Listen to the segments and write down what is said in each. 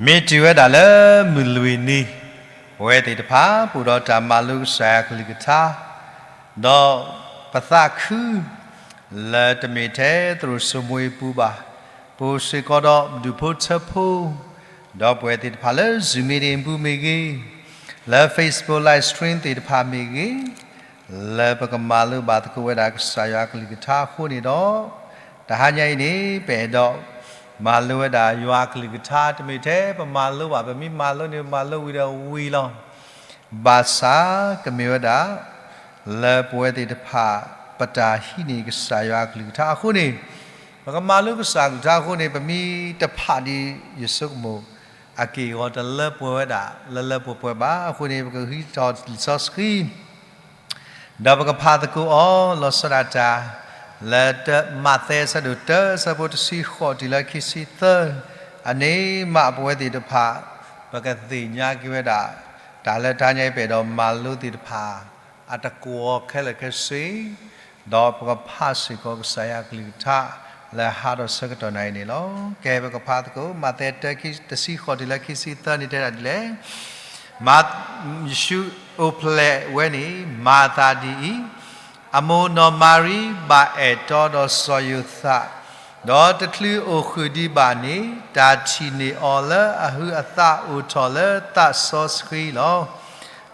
မ့ၢ်တုၤဝဲဒၣ်လၢမုၢ်လွံၢ်နံၤ, ပဝဲသ့ၣ်တဖၣ် ပအိၣ်ဒီးတၢ်မၤလိကစၢ်ယွၤကလုၢ်ကထါ, ဒီးပသးခု လၢတမ့ၢ်ထဲသရိာ်စိမိၤအပူၤဘၣ်, ပအိၣ်စ့ၢ်ကီးဒီးဒူၣ်ဖိထၢဖိ, ဒီးပဝဲသ့ၣ်တဖၣ်လၢ Zoom meeting ပူၤမ့ၢ်ဂ့ၤ, လၢ Facebook live stream သ့ၣ်တဖၣ်မ့ၢ်ဂ့ၤ, လၢပကမၤလိဘၣ်သကိးဝဲဒၣ်ကစၢ်ယွၤကလုၢ်ကထါအဃိန့ၣ်ဒီး, တဟါညါအံၤန့ၣ် ပအဲၣ်ဒိးမၤလိဝဲဒၣ်ယွၤကလုၢ်ကထါ တမ့ၢ်ထဲပမၤလိဘၣ်, ပမ့ၢ်မၤလိန့ၣ် ပမၤလိဝံၤဒီးဝံၤလီၤ. ဘၣ်ဆၣ်ကမ့ၢ်ဝဲဒၣ် လၢပဝဲသ့ၣ်တဖၣ် ပတၢ်ဟံးန့ၢ်ကစၢ်ယွၤကလုၢ်ကထါအဃိန့ၣ်, ပကမၤလိကစၢ်ကလုၢ်ကထါအဃိန့ၣ် ပမ့ၢ်တဖးဒံး ယဆိကမိၣ် အက့ၢ်အဂီၤတလၢပှဲၤဝဲဒၣ် လၢလၢပှဲၤပှဲၤဘၣ်. အဃိန့ၣ် ပကဟံးထီၣ်လံာ်စီဆှံ ဒီးပကဖးသကိးအီၤ လီၤဆီဒၣ်တၢ် လၢမးသဲအဆၢဒိၣ်တၢ အဆၢဖိတဆံဃိးတုၤလၢခံဆံသၢ, အန့ၣ်မးပဝဲသ့ၣ်တဖၣ် ပကသ့ၣ်ညါက့ၤဝဲဒၣ် တၢ်လၢတဟါညါအံၤပအဲၣ်ဒိးမၤလိသ့ၣ်တဖၣ် အတကွီၢ်ခဲလၢာ်ခဲဆ့, ဒီးပကဖးစ့ၢ်ကီးကစၢ်ယွၤကလုၢ်ကထါ လၢဟါဒီးဆၢကတီၢ်နၤအံၤန့ၣ်လီၤ. ကဲ ပကဖးသကိး မးသဲတၢ တဆံဃိးတုၤလၢခံဆံသၢန့ၣ်တဲဒၣ်ဒ်လဲၣ်. မး, ယ့ၣ်ၡူးအိၣ်ဖျဲၣ်ဝဲန့ၣ် မၤအသးဒ်အံၤ, အမိၢ်နီၢ်မၤရံဘၣ်အဲၣ်တီဒီးစီၤယိၤသး, ဒီးတချုးအိၣ်ဃုာ်ဒံးဘၣ်န့ၣ် တၢ်ထံၣ်န့ၢ်အီၤလၢအဟုးအသးအိၣ်ထီၣ်လၢသးစီဆှံလီၤ.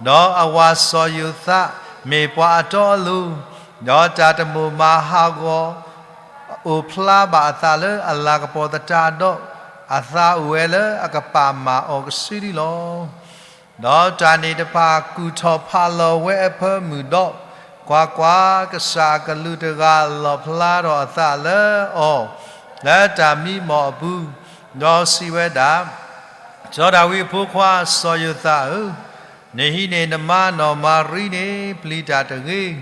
ဒီးအဝၤစီၤယိၤသး မ့ၢ်ပှၤအတီအလိၤ, ဒီးတၢ်တမိၣ်မၤဟးဂီၤ အိၣ်ဖျါဘၣ်အသးလၢအလၤကပီၤသတးဒီး, အသးအိၣ်ဝဲလၢအကပာ်မၢ်အီၤကစုဒုလီၤ. ဒီးတၢ်န့ၣ်တဖၣ်ကူၣ်ထီၣ်ဖးလီၤဝဲအဖၢမုၢ်ဒီး, ကွၢ်ကွၢ်, ကစၢ်အကလူးတဂၤလီၣ်ဖျါထီၣ်အသးလၢအီၤ လၢတၢ်မံမီၢ်အပူၤ, ဒီးစံးဝဲဒၣ်, စီၤဒၤဝံးအဖိခွါစီၤယိၤသးဧၢ, နဟံးန့ၢ်နမါနီၢ်မၤရံန့ၣ် ပျံၤတၢ်တဂ့ၤ.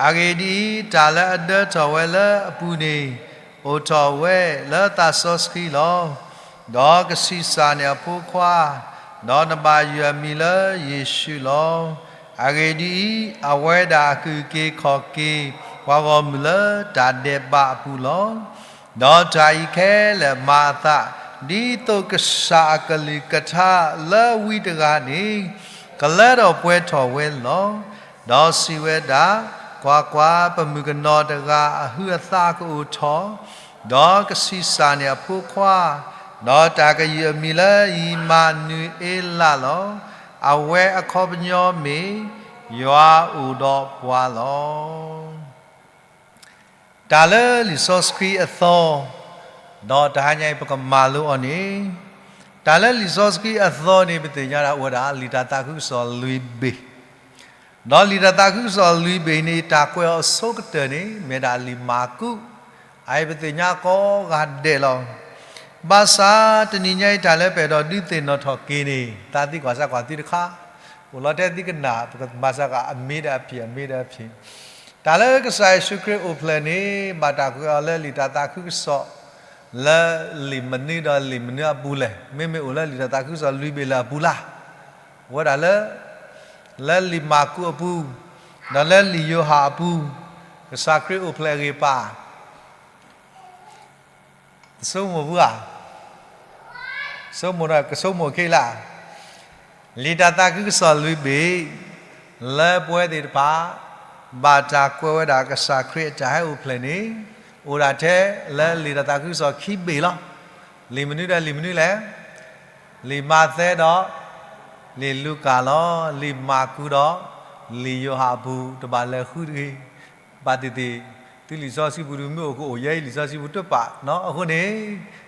အဂ့ၢ်ဒ်အံၤ, တၢ်လၢအဒၢထီၣ်ဝဲလၢအပူၤန့ၣ် အိၣ်ထီၣ်ဝဲလၢသးစီဆှံလီၤ. ဒီးကဆံးစၢ်န့ၢ်အဖိခွါ, ဒီးနဘၣ်ယုၢ်အမံၤလၢယ့ၣ်ၡူးလီၤ. အဂ့ၢ်ဒ်အံၤ, အဝဲဒၣ်အကုၢ်က့ၤခီၣ်က့ၤ ပှၤဂီၢ်မုၢ်လၢတၢ်ဒဲးဘးအပူၤလီၤ. ဒီးတၢ်အံၤခဲလၢာ်မၤအသး, ဒ်သိးကစၢ်အကလုၢ်ကထါလၢဝံတဂၤန့ၣ် ကလၢထီၣ်ပှဲၤထီၣ်ဝဲလီၤ. ဒီးစံးဝဲဒၣ်, ကွၢ်ကွၢ်, ပမုၣ်ကနီၤတဂၤအဟုးအသးကအိၣ်ထီၣ်, ဒီးကဆံးစၢ်န့ၢ်အဖိခွါ, ဒီးတၢ်ကယုၢ်အမံၤလၢအံၤမၤနူၤအ့လးလီၤ. အဝဲအခီပညီမ့ၢ် ယွၤအိၣ်ဒီးပှၤလီၤ. တၢ်လၢလံာ်စီဆှံအသီ, ဒီးတဟါညါအံၤပကမၤလိအီၤန့ၣ်, တၢ်လၢလံာ်စီဆှံအသီန့ၣ် ပသ့ၣ်ညါဒၣ်အိၣ်ဝဲဒၣ် လံာ်တၢ်သးခုကစီၣ်လွံၢ်ဘ့ၣ်, ဒီးလံာ်တၢ်သးခုကစီၣ်လွံၢ်ဘ့ၣ်န့ၣ် တၢ်ကွဲးအီၤအဆိကတၢၢ်န့ၣ် မ့ၢ်ဒၣ်လံာ်မၢ်ကူး, အအံၤပသ့ၣ်ညါကိးဂၤဒဲးလီၤ. ဘၣ်ဆၣ်တနံၤညါအံၤတၢ်လၢပအဲၣ်ဒိးဒုးသ့ၣ်နီၣ်ထီၣ်က့ၤန့ၣ် သးသံကွၢ်စၢ်ကွၢ်သုတခါ, အိၣ်လီၤတဲသုကနၣ် ပကမၤစၢ်ဃာ်အမ့ၢ်ဒီးအဖံး အမ့ၢ်ဒီးအဖံး, တၢ်လၢကစၢ်ယ့ၣ်ၡူးခရံာ်အိၣ်ဖျဲၣ်န့ၣ် ဘၣ်တၢ်ကွဲးအီၤလၢလံာ်တၢ်သးခုကစီၣ် လၢလံာ်မနုၤဒီးလံာ်မနုၤအပူၤလဲၣ်. မ့မ့ၢ်အိၣ်လၢလံာ်တၢ်သးခုကစီၣ်လွံၢ်ဘ့ၣ်လၢအပူၤလၢ်, အိၣ်ဝဲဒၣ်လၢ လၢလံာ်မၢ်ကူးအပူၤ, ဒီးလၢလံာ်ယိၤဟၣ်အပူၤ, ကစၢ်ခရံာ်အိၣ်ဖျဲၣ်အဂ့ၢ်ပာ် ကဆိကမိၣ်ပူၤဧါ, ဆိကမိၣ်ဒီးကဆိကမိၣ်ခဲလၢာ်, လံာ်တၢ်သးခုကစီၣ်လွံၢ်ဘ့ၣ်, လၢပဝဲသ့ၣ်တဖၣ် ဘၣ်တၢ်ကွဲးဝဲဒၣ်ကစၢ်ခရံာ်အတၢ်ဟဲအိၣ်ဖျဲၣ်န့ၣ်, အိၣ်ဒၣ်ထဲလၢလံာ်တၢ်သးခုကစီၣ်ခံဘ့ၣ်လီၤ. လံာ်မနုၤဒီးလံာ်မနုၤလဲၣ်. လံာ်မးသဲဒီး လံာ်လူၤကၣ်လီၤ. လံာ်မၢ်ကူးဒီး လံာ်ယိၤဟၣ်အပူၤ တဘၣ်လဲၤဃုတဂ့ၤ. ဘၣ်သ့ၣ်သ့ၣ် သုလံာ်စီဆှံပူၤဒုးမ့ၢ်အိၣ်ကအိၣ်ယဲအံၤ လံာ်စီဆှံပူၤတပာ်နီၤ. အဃိန့ၣ်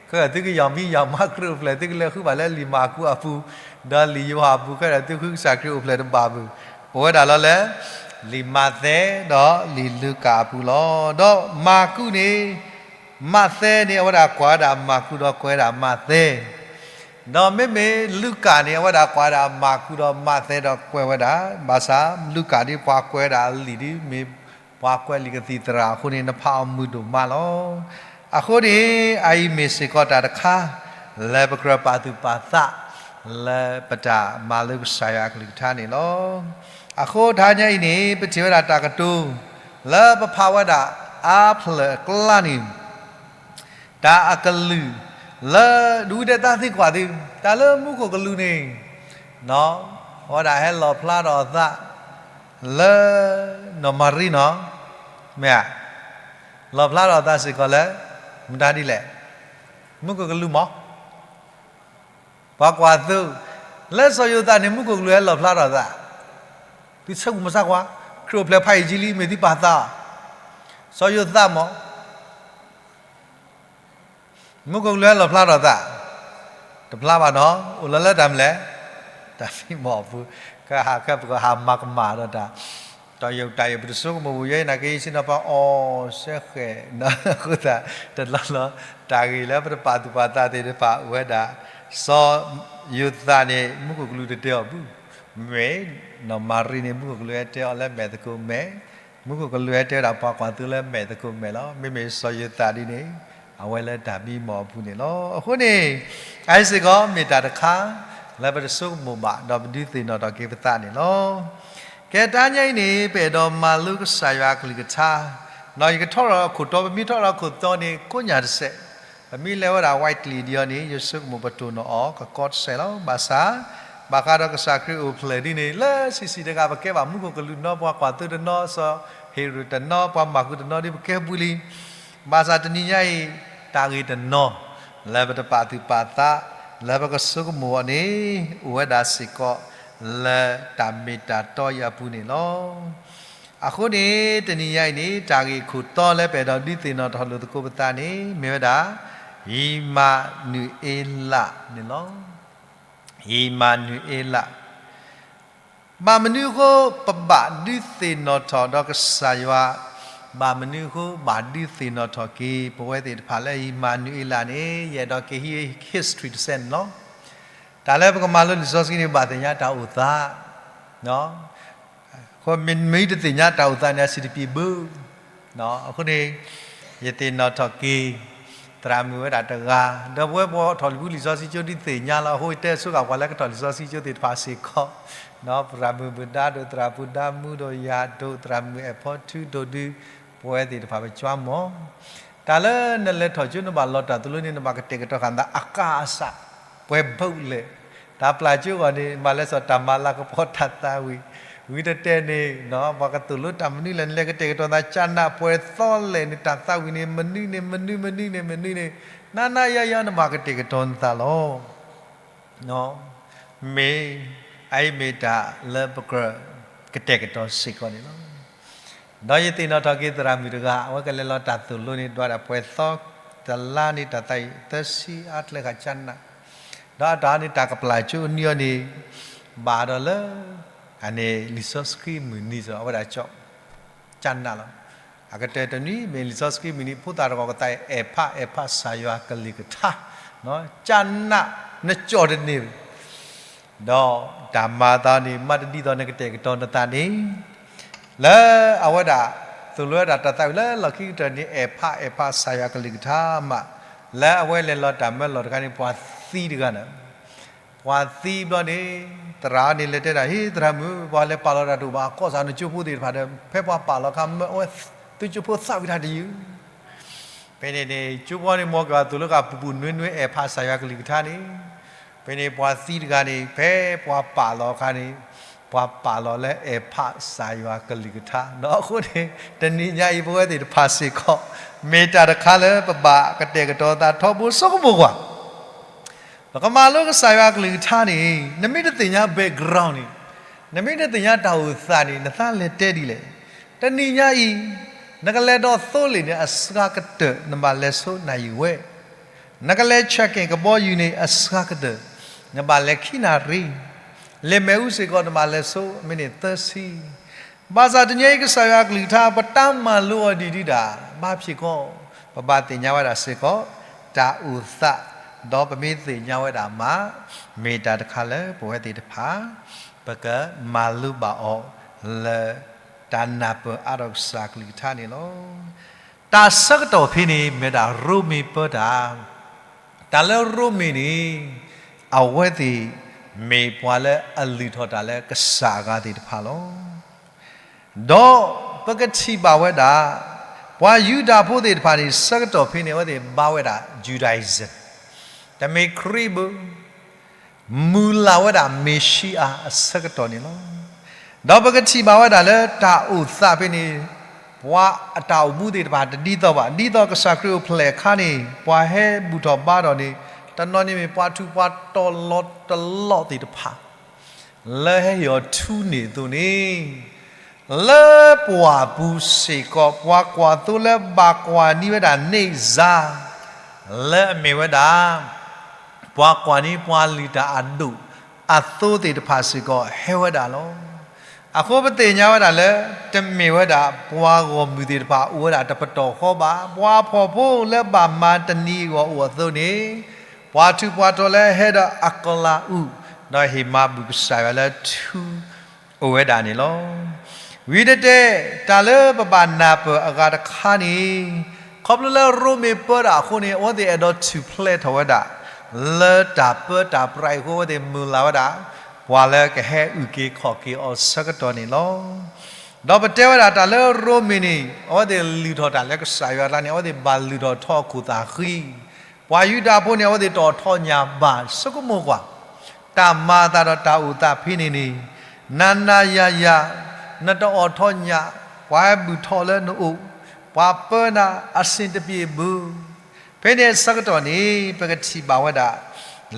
ခဲအံၤသုကယီၤမံယီၤမးခရံာ်အိၣ်ဖျဲၣ် သုကလဲၤဃုဘၣ်လၢလံာ်မၢ်ကူးအပူၤ, ဒီးလံာ်ယိၤဟၣ်အပူၤ ခဲအံၤသုဃုကစၢ်ခရံာ်အိၣ်ဖျဲၣ်တဘၣ်ဘၣ်. အိၣ်ဝဲဒၣ်လီၤလၢ လံာ်မးသဲဒီးလံာ်လူၤကၣ်အပူၤလီၤ. ဒီးမၢ်ကူးန့ၣ် မးသဲန့ၣ် အဝဲဒၣ်ကွၢ်ဝဲဒၣ်မၢ်ကူးဒီးကွဲးဝဲဒၣ်မးသဲ, ဒီးမ့မ့ၢ်လူၤကၣ်န့ၣ် အဝဲဒၣ်ကွၢ်ဝဲဒၣ်မၢ်ကူးဒီးမးသဲဒီးကွဲးဝဲဒၣ်, ဘၣ်ဆၣ်လူၤကၣ်ဒ်ပှၤကွဲးဝဲဒၣ်အလံာ်ဒ်မ့ၢ်ပှၤကွဲးလံာ်ကသံၣ်သရၣ်အဃိန့ၣ် နဖးအီၤမုာ်ဒိၣ်မးလီၤ. အဃိန့ၣ် အအံၤမ့ၢ်စ့ၢ်ကီးတၢ်တခါ လၢပကြၢးပာ်သူၣ်ပာ်သး လၢပတၢ်မၤလိကစၢ်ယွၤအကလုၢ်ကထါန့ၣ်လီၤ. အဃိတဟါညါအံၤန့ၣ် ပထံၣ်ဝဲဒၣ်တၢ်ကတိၤ လၢပဖးဝဲဒၣ်အါဖျၢၣ်အကျါန့ၣ် တၢ်အကလုၢ် လၢဒဝံဒဲးတၢ်သံကွၢ်သု, တၢ်လၢမူခိၣ်ကလူးန့ၣ်, အဝဲဒၣ်ဟဲလီၣ်ဖျါထီၣ်အသး လၢနီၢ်မၤရံနီၤ, မ့ၢ်ဧါ, လီၣ်ဖျါထီၣ်အသးစ့ၢ်ကီးလၢ မတၤဒ်လဲၣ်, မူခိၣ်ကလူးမး ပှၤကွၢ်သိ, လၢစီၤယိၤသးန့ၣ် မူခိၣ်ကလူးဟဲလီၣ်ဖျါထီၣ်အသး, သုဆၢမုၢ်မဆါကွၢ်, ခရံာ်အိၣ်ဖျဲၣ်ဖးယံာ်လံ မ့ၢ်သုပာ်သး, စီၤယိၤသးမး မူခိၣ်ကလူးဟဲလီၣ်ဖျါထီၣ်သး, တဖျါဘၣ်နီၤ, အိၣ်လီၤလၢတၢ်မနုၤလဲၣ်, တၢ်မံမီၢ်အပူၤ, ကဟးခဲပကဟးမၤကမၣ်ဒီးတၢ်, တၢ်ယုၢ်တၢ်ယုၢ် ပတဆိကမိၣ်ပူၤယဲအံၤ နာ်က့ယစံးနီၤ ပှၤအီၣ်စဲဃဲၣ် အဃိသတး တလီၢ်လီၤ တၢ်ဂ့ၢ်လၢပတပာ်သူၣ်ပာ်သးသ့ၣ်တဖၣ်အိၣ်ဝဲဒၣ်, စီၤယိၤသးန့ၣ် မူခိၣ်ကလူးတတဲအီၤဘၣ်, မ့ၢ်နီၢ်မၤရံန့ၣ် မူခိၣ်ကလူးဟဲတဲအီၤလၢမဲာ်သကိးမဲာ်, မူခိၣ်ကလူးဟဲတဲဝဲဒၣ်ပှၤကွၢ်သိလၢမဲာ်သကိးမဲာ်လီၤ. မ့မ့ၢ်စီၤယိၤသးဒ်န့ၣ် အဝဲလၢတၢ်မံမီၢ်အပူၤန့ၣ်လီၤ. အဃိန့ၣ် အအံၤစ့ၢ်ကီးမ့ၢ်တၢ်တခါ လၢပတဆိကမိၣ်ဘၣ် ဒီးပဒုးသ့ၣ်နီၣ်ထီၣ်က့ၤပသးန့ၣ်လီၤ. ကဲတနံၤအံၤန့ၣ် ပအဲၣ်ဒိးမၤလိကစၢ်ယွၤအကလုၢ်ကထါ, ဒီးယကထီၣ်ထီၣ်ခိၣ်တီ ပမ့ၢ်ထီၣ်ထီၣ်ခိၣ်တီန့ၣ် ကိးညၣ်တစဲး, ပမ့ၢ်လဲၤဝဲဒၣ်ဝဲကျံၤဒံးအီၤန့ၣ် ယဆိကမိၣ်ပတိၢ်နီၣ်အီၤကကီတစဲးလီၤ. ဘၣ်ဆၣ် ဘၣ်ဃးဒီးကစၢ်ခရံာ်အိၣ်ဖျဲၣ်ဒ်န့ၣ် လၢဆံးဆံးတဂၤ ပကဲဘၣ်မူခိၣ်ကလူးတနီၤ, ပှၤကွၢ်သိတနီၤ, စီၤဟ့ၤရိာ်တနီၤ, ပှၤမၢ်ဃုာ်တနီၤဒ် ပကဲပူၤလံ. ဘၣ်ဆၣ်တနံၤညါအံၤ တၢ်ဂ့ၢ်တနီၤ လၢပတပာ်သူၣ်ပာ်သး လၢပကဆိကမိၣ်အီၤန့ၣ် အိၣ်ဝဲဒၣ်စ့ၢ်ကီး လၢတၢ်မ့ၢ်တၢ်တီအံၤအပူၤန့ၣ်လီၤ. အဃိန့ၣ် တနံၤညါအံၤန့ၣ် တၢ်ဂ့ၢ်ခိၣ်တီလၢပအဲၣ်ဒိးဒုးသ့ၣ်နီၣ်ထီၣ်လိာ်သကိးပသးန့ၣ် မ့ၢ်ဝဲဒၣ် အံၣ်မၤနူၤအ့လးန့ၣ်လီၤ. အံၣ်မၤနူၤအ့လး ဘၣ်မနုၤအဃိ ပဘၣ်ဒုးသ့ၣ်နီၣ်ထီၣ်ဒီးကစၢ်ယွၤ, ဘၣ်မနုၤအဃိ ဘၣ်ဒုးသ့ၣ်နီၣ်ထီၣ်က့ၤ ပဝဲသ့ၣ်တဖၣ်လၢအံၣ်မၤနူၤအ့လးန့ၣ် ယအဲၣ်ဒိးက့ၤဟံး history တစဲးန့ၣ်လီၤ. တၢ်လၢပကမၤလိလံာ်စီဆှံန့ၣ် ဘၣ်သ့ၣ်ညါတၢ်အိၣ်သး အဃိမ့ၢ်တသ့ၣ်ညါတၢ်အိၣ်သးန့ၣ် အဆံးတပျံၤဘၣ်. အဃိန့ၣ် ယသ့ၣ်နီၣ်ထီၣ်က့ၤ သရၣ်မုၣ်ဝဲဒၣ်တဂၤ, ဒီးပဝဲပှၤထီၣ်လံာ်ပူၤလံာ်စီဆှံကၠိဒ်သ့ၣ်ညါလီၤ. အဃိယတဲဆိဃာ်ပှၤလၢကထီၣ်လံာ်စီဆှံကၠိသ့ၣ်တဖၣ်စ့ၢ်ကီး, သရၣ်မုၣ်ဘုဒါဒိၣ်, သရၣ်ပူၤဒါမူဒိၣ်, ယၤဒိၣ်, သရၣ်မုၣ်အဲၣ်ဖီထုဒိၣ်ဒုး, ပဝဲသ့ၣ်တဖၣ်ပကွၢ်မီၤ တၢ်လၢနလဲၤထီၣ်ကၠိ နဘၣ်လီၤတၢ်သိၣ်လိန့ၣ် နဘၣ်ကတဲာ်ကတီၤဃာ်နသးအကါအစး, ပှဲၤဘၣ်လဲၣ်. တၢ်ပျၢ်ကၠိအဂီၢ်န့ၣ် မၤလဲၤစီၤတၢ်မၤလၤကပီၤတၢ်သးဝံၣ်, ဝံၤတတဲာ်န့ၣ် ပှၤကသိၣ်လိတၢ်မနုၤလဲၣ်, နလဲၤကတဲာ်ကတီၤနသးကနၣ် ပှဲၤသီလဲၣ်န့ၣ် တၢ်သးဝံၣ်န့ၣ် မနုၤန့ၣ် မနုၤ မနုၤန့ၣ် မနုၤန့ၣ်, နၤနၤယၤယၤ နဘၣ်ကတဲာ်ကတီၤနသးလီၤ. မ့ၢ် အအံၤမ့ၢ်တၢ်လၢပကြၢးကတဲာ်ကတီၤစ့ၢ်ကီးန့ၣ်လီၤ. ဒီးယသ့ၣ်နီၣ်ထီၣ်က့ၤသရၣ်မုၣ်တဂၤ အဝဲကလဲၤလီၤတၢ်သိၣ်လိန့ၣ် ဒွးဒၣ်ပှဲၤသီတလါန့ၣ် တၢ်သးဝံၣ်သၢဆံအါကျဲဃာ်ကနၣ်, ဒီးအတၢ်န့ၣ် တၢ်ကပျၢ်ကၠိအနံၤအီၤန့ၣ် ဘၣ်ဒီးလၢ အန့ၣ်လံာ်စီဆှံမုၢ်နံၤစ့ၢ် အဝဲဒၣ်ကၠီ ကနၣ်လီၤ. အကတၢၢ်တနွံမ့ၢ်လံာ်စီဆှံမုၢ်နံၤ ဖိသၣ်တဂီၤကသး အဲၣ်ဖး အဲၣ်ဖးကစၢ်ယွၤကလုၢ်ကထါ, ကနၣ် နကၠီတန့ၢ် ဒီးတၢ်မၤသးန့ၣ် မ့ၢ်တဒ်သိးနကတဲာ်ကတီၤနသးန့ၣ်, လၢအဝဲဒၣ် သိၣ်လိဝဲဒၣ်တၢ်သးဝံၣ်လၢလီၢ်ခံကတၢၢ်န့ၣ် အဲၣ်ဖး အဲၣ်ဖးကစၢ်ယွၤကလုၢ်ကထါမး, လၢအဝဲလဲၤလီၤတၢ်မၢလီၢ်တခါန့ၣ် ပှၤသံတဂၤန့ၣ် ပှၤသံဘျီန့ၣ် သရၣ်န့ၣ်လဲၤတဲဒၣ် ဟ့ သရၣ်မုၣ် ပှၤလဲၤပာ်လီၤတၢ်တအိၣ်ဘၣ် ကီၢ်စၢ်နကၠိဖိသ့ၣ်တဖၣ်ဒီး ဖဲပှၤပာ်လီၤအခါ မၢအဝဲ သုကၠိဖိသးဝံၣ်တၢ်တယုၢ် ဖဲန့ၣ်န့ၣ် ကၠိဖိန့ၣ် မ်ကဘၣ်သိၣ်လိဃာ်ပူၤပူၤနွဲနွဲ အဲၣ်ဖးကစၢ်ယွၤကလုၢ်ကထါန့ၣ်, ဖဲန့ၣ်ပှၤသံတဂၤန့ၣ် ဖဲပှၤပာ်လီၤအခါန့ၣ် ပှၤပာ်လီၤလၢအဲၣ်ဖးကစၢ်ယွၤကလုၢ်ကထါ, အဃိန့ၣ် တနံၤညါအံၤ ပဝဲသ့ၣ်တဖၣ်စ့ၢ်ကီး မ့ၢ်တၢ်တခါလၢပဘၣ်ကတဲာ်ကတီၤသးထီဘိဆိကမိၣ်ကွၢ် ပကမၤလိကစၢ်ယွၤကလုၢ်ကထါန့ၣ် နမ့ၢ်တသ့ၣ်ညါ background န့ၣ်, နမ့ၢ်တသ့ၣ်ညါတၢ်အိၣ်သးန့ၣ် နသးလဲၤတဲဒ်လဲၣ်. တနံၤညါအံၤ နကလဲၤဒီးသိလ့ၣ်န့ၣ် အစှၤကတၢၢ် နဘၣ်လဲၤဆိနၣ်ရံၣ်ဝဲ, နကလဲၤ check in ကဘီယူၤန့ၣ် အစှၤကတၢၢ် နဘၣ်လဲၤခံနၣ်ရံၣ်, လၢမဲးအူစ့ၢ်ကီး နဘၣ်လဲၤဆိ မံးနံးသၢဆံ ဘၣ်ဆၣ်တနံၤညါအံၤ ကစၢ်ယွၤကလုၢ်ကထါ ပတၢ်မၤလိအီၤဒ်ဒ်ဒၣ် ဘၣ်ဖဲကီး ပဘၣ်သ့ၣ်ညါဝဲဒၣ်စ့ၢ်ကီး တၢ်အိၣ်သး, ဒီးပမ့ၢ်သ့ၣ်ညါဝဲဒၣ်မး မ့ၢ်တၢ်တခါလၢပဝဲသ့ၣ်တဖၣ် ပကမၤလိဘၣ်အီၤလၢ တၢ်နၢ်ပၢၢ်အါထီၣ်ကစၢ်ကလုၢ်ကထါန့ၣ်လီၤ. တၢ်ဆၢကတီၢ်ဖဲန့ၣ် မ့ၢ်ဒၣ်ရိမ့ၤပၢတၢ် တၢ်လၢရိမ့ၤန့ၣ် အဝဲသ့ၣ် မ့ၢ်ပှၤလၢအလုၢ်ထီၣ်တၢ်လၢကစၢ်အဂၤသ့ၣ်တဖၣ်လီၤ. ဒီးပကထံၣ်ဘၣ်ဝဲဒၣ် ပှၤယူဒၤဖိသ့ၣ်တဖၣ်န့ၣ် ဆၢကတီၢ်ဖဲန့ၣ် အဝဲသ့ၣ်ဘါဝဲဒၣ် Judaism, တမ့ၢ်ခရံာ်ဘၣ်, မုၢ်လၢ်ဝဲဒၣ်မ့ၣ်ၡံအၤအဆၢကတီၢ်န့ၣ်လီၤ. ဒီးပကထံၣ်ဘၣ်ဝဲဒၣ်လၢတၢ်အိၣ်သးဖဲန့ၣ်, ပှၤအတၢ်အိၣ်မူသ့ၣ်တဖၣ်တဒ်သိးဘၣ်, ဒ်သိးကစၢ်ခရံာ်အိၣ်ဖျဲၣ်အခါန့ၣ် ပှၤဟဲဘူၣ်ထီၣ်ဘါထီၣ်န့ၣ်, တနီၤန့ၣ်မ့ၢ်ပှၤထူးပှၤတီၤလီၤတလီသ့ၣ်တဖၣ် လၢဟဲဟ့ၣ်အီၤထူန့ၣ်အသိးန့ၣ်, လၢပှၢ်ပူၤစ့ၢ်ကီး ပှၤကွၢ်သိလၢဘၣ်ကွၢ်န့ၢ်ဝဲဒၣ်န့ၣ်စါ, လၢအမ့ၢ်ဝဲဒၣ် ပှၤကွၢ်န့ၢ်ပှၤလုၢ်တၢ်အဒိၣ်အသိသ့ၣ်တဖၣ်စ့ၢ်ကီးဟဲဝဲဒၣ်လီၤ. အဃိပသ့ၣ်ညါဝဲဒၣ်လၢ တမ့ၢ်ဝဲဒၣ်ပှၤဂီၢ်မုၢ်သ့ၣ်တဖၣ်အိၣ်ဝဲဒၣ်တပတီၢ်ဃီဘၣ်, ပှၤဖှီၣ်ဖိလၢဘၣ်မၤတနံၤအဂီၢ်အိၣ်အသိးန့ၣ်, ပှၤထူးပှၤတီၤလၢဟဲဒီးအကလၤအုၣ်, ဒီးဟ့ၣ်မၤဘူၣ်ကစၢ်ယွၤလၢထူ အိၣ်ဝဲဒၣ်န့ၣ်လီၤ. ဝံၤတတဲ, တၢ်လၢပဘၣ်နၢ်ပၢၢ်အဂၤတခါန့ၣ်, ခီဖျိလၢရိမ့ၤပၢတၢ်အဃိန့ၣ် အဝဲသ့ၣ်အဲၣ်ဒိးထူၣ်ဖျဲးထီၣ်ဝဲဒၣ်, လၢတၢ်ပၢတၢ်ပြးအံၤအဃိ အဝဲသ့ၣ်မုၢ်လၢ်ဝဲဒၣ်, ပှၤလၢကဟဲအုၣ်က့ၤခီၣ်က့ၤအီၤဆၢကတီၢ်န့ၣ်လီၤ. ဒီးပတဲဝဲဒၣ်တၢ်လၢရိမ့ၤန့ၣ် အဝဲသ့ၣ်လုၢ်ထီၣ်တၢ်လၢကစၢ်ယွၤအကျါန့ၣ် အဝဲသ့ၣ်ဘၣ်လုၢ်ထီၣ်ထီအခိၣ်သးဃံ, ပှၤယူဒၤဖိန့ၣ် အဝဲသ့ၣ်တအိးထီၣ်ညၣ်ဘၣ်ဆိကမိၣ်ကွၢ်, တၢ်မၤအသးဒီးတၢ်အိၣ်သးဖဲန့ၣ်န့ၣ်, နၤနၤယၤယၤ, နတအိးထီၣ်ညၣ်, ပှၤဟဲဘူၣ်ထီၣ်လၢနအိၣ်, ပှၤပၢနၤအဆ့ၣ်တပျ့ၤဘၣ်. ဖဲန့ၣ်အဆၢကတီၢ်န့ၣ် ပကထံၣ်ဘၣ်ဝဲဒၣ်,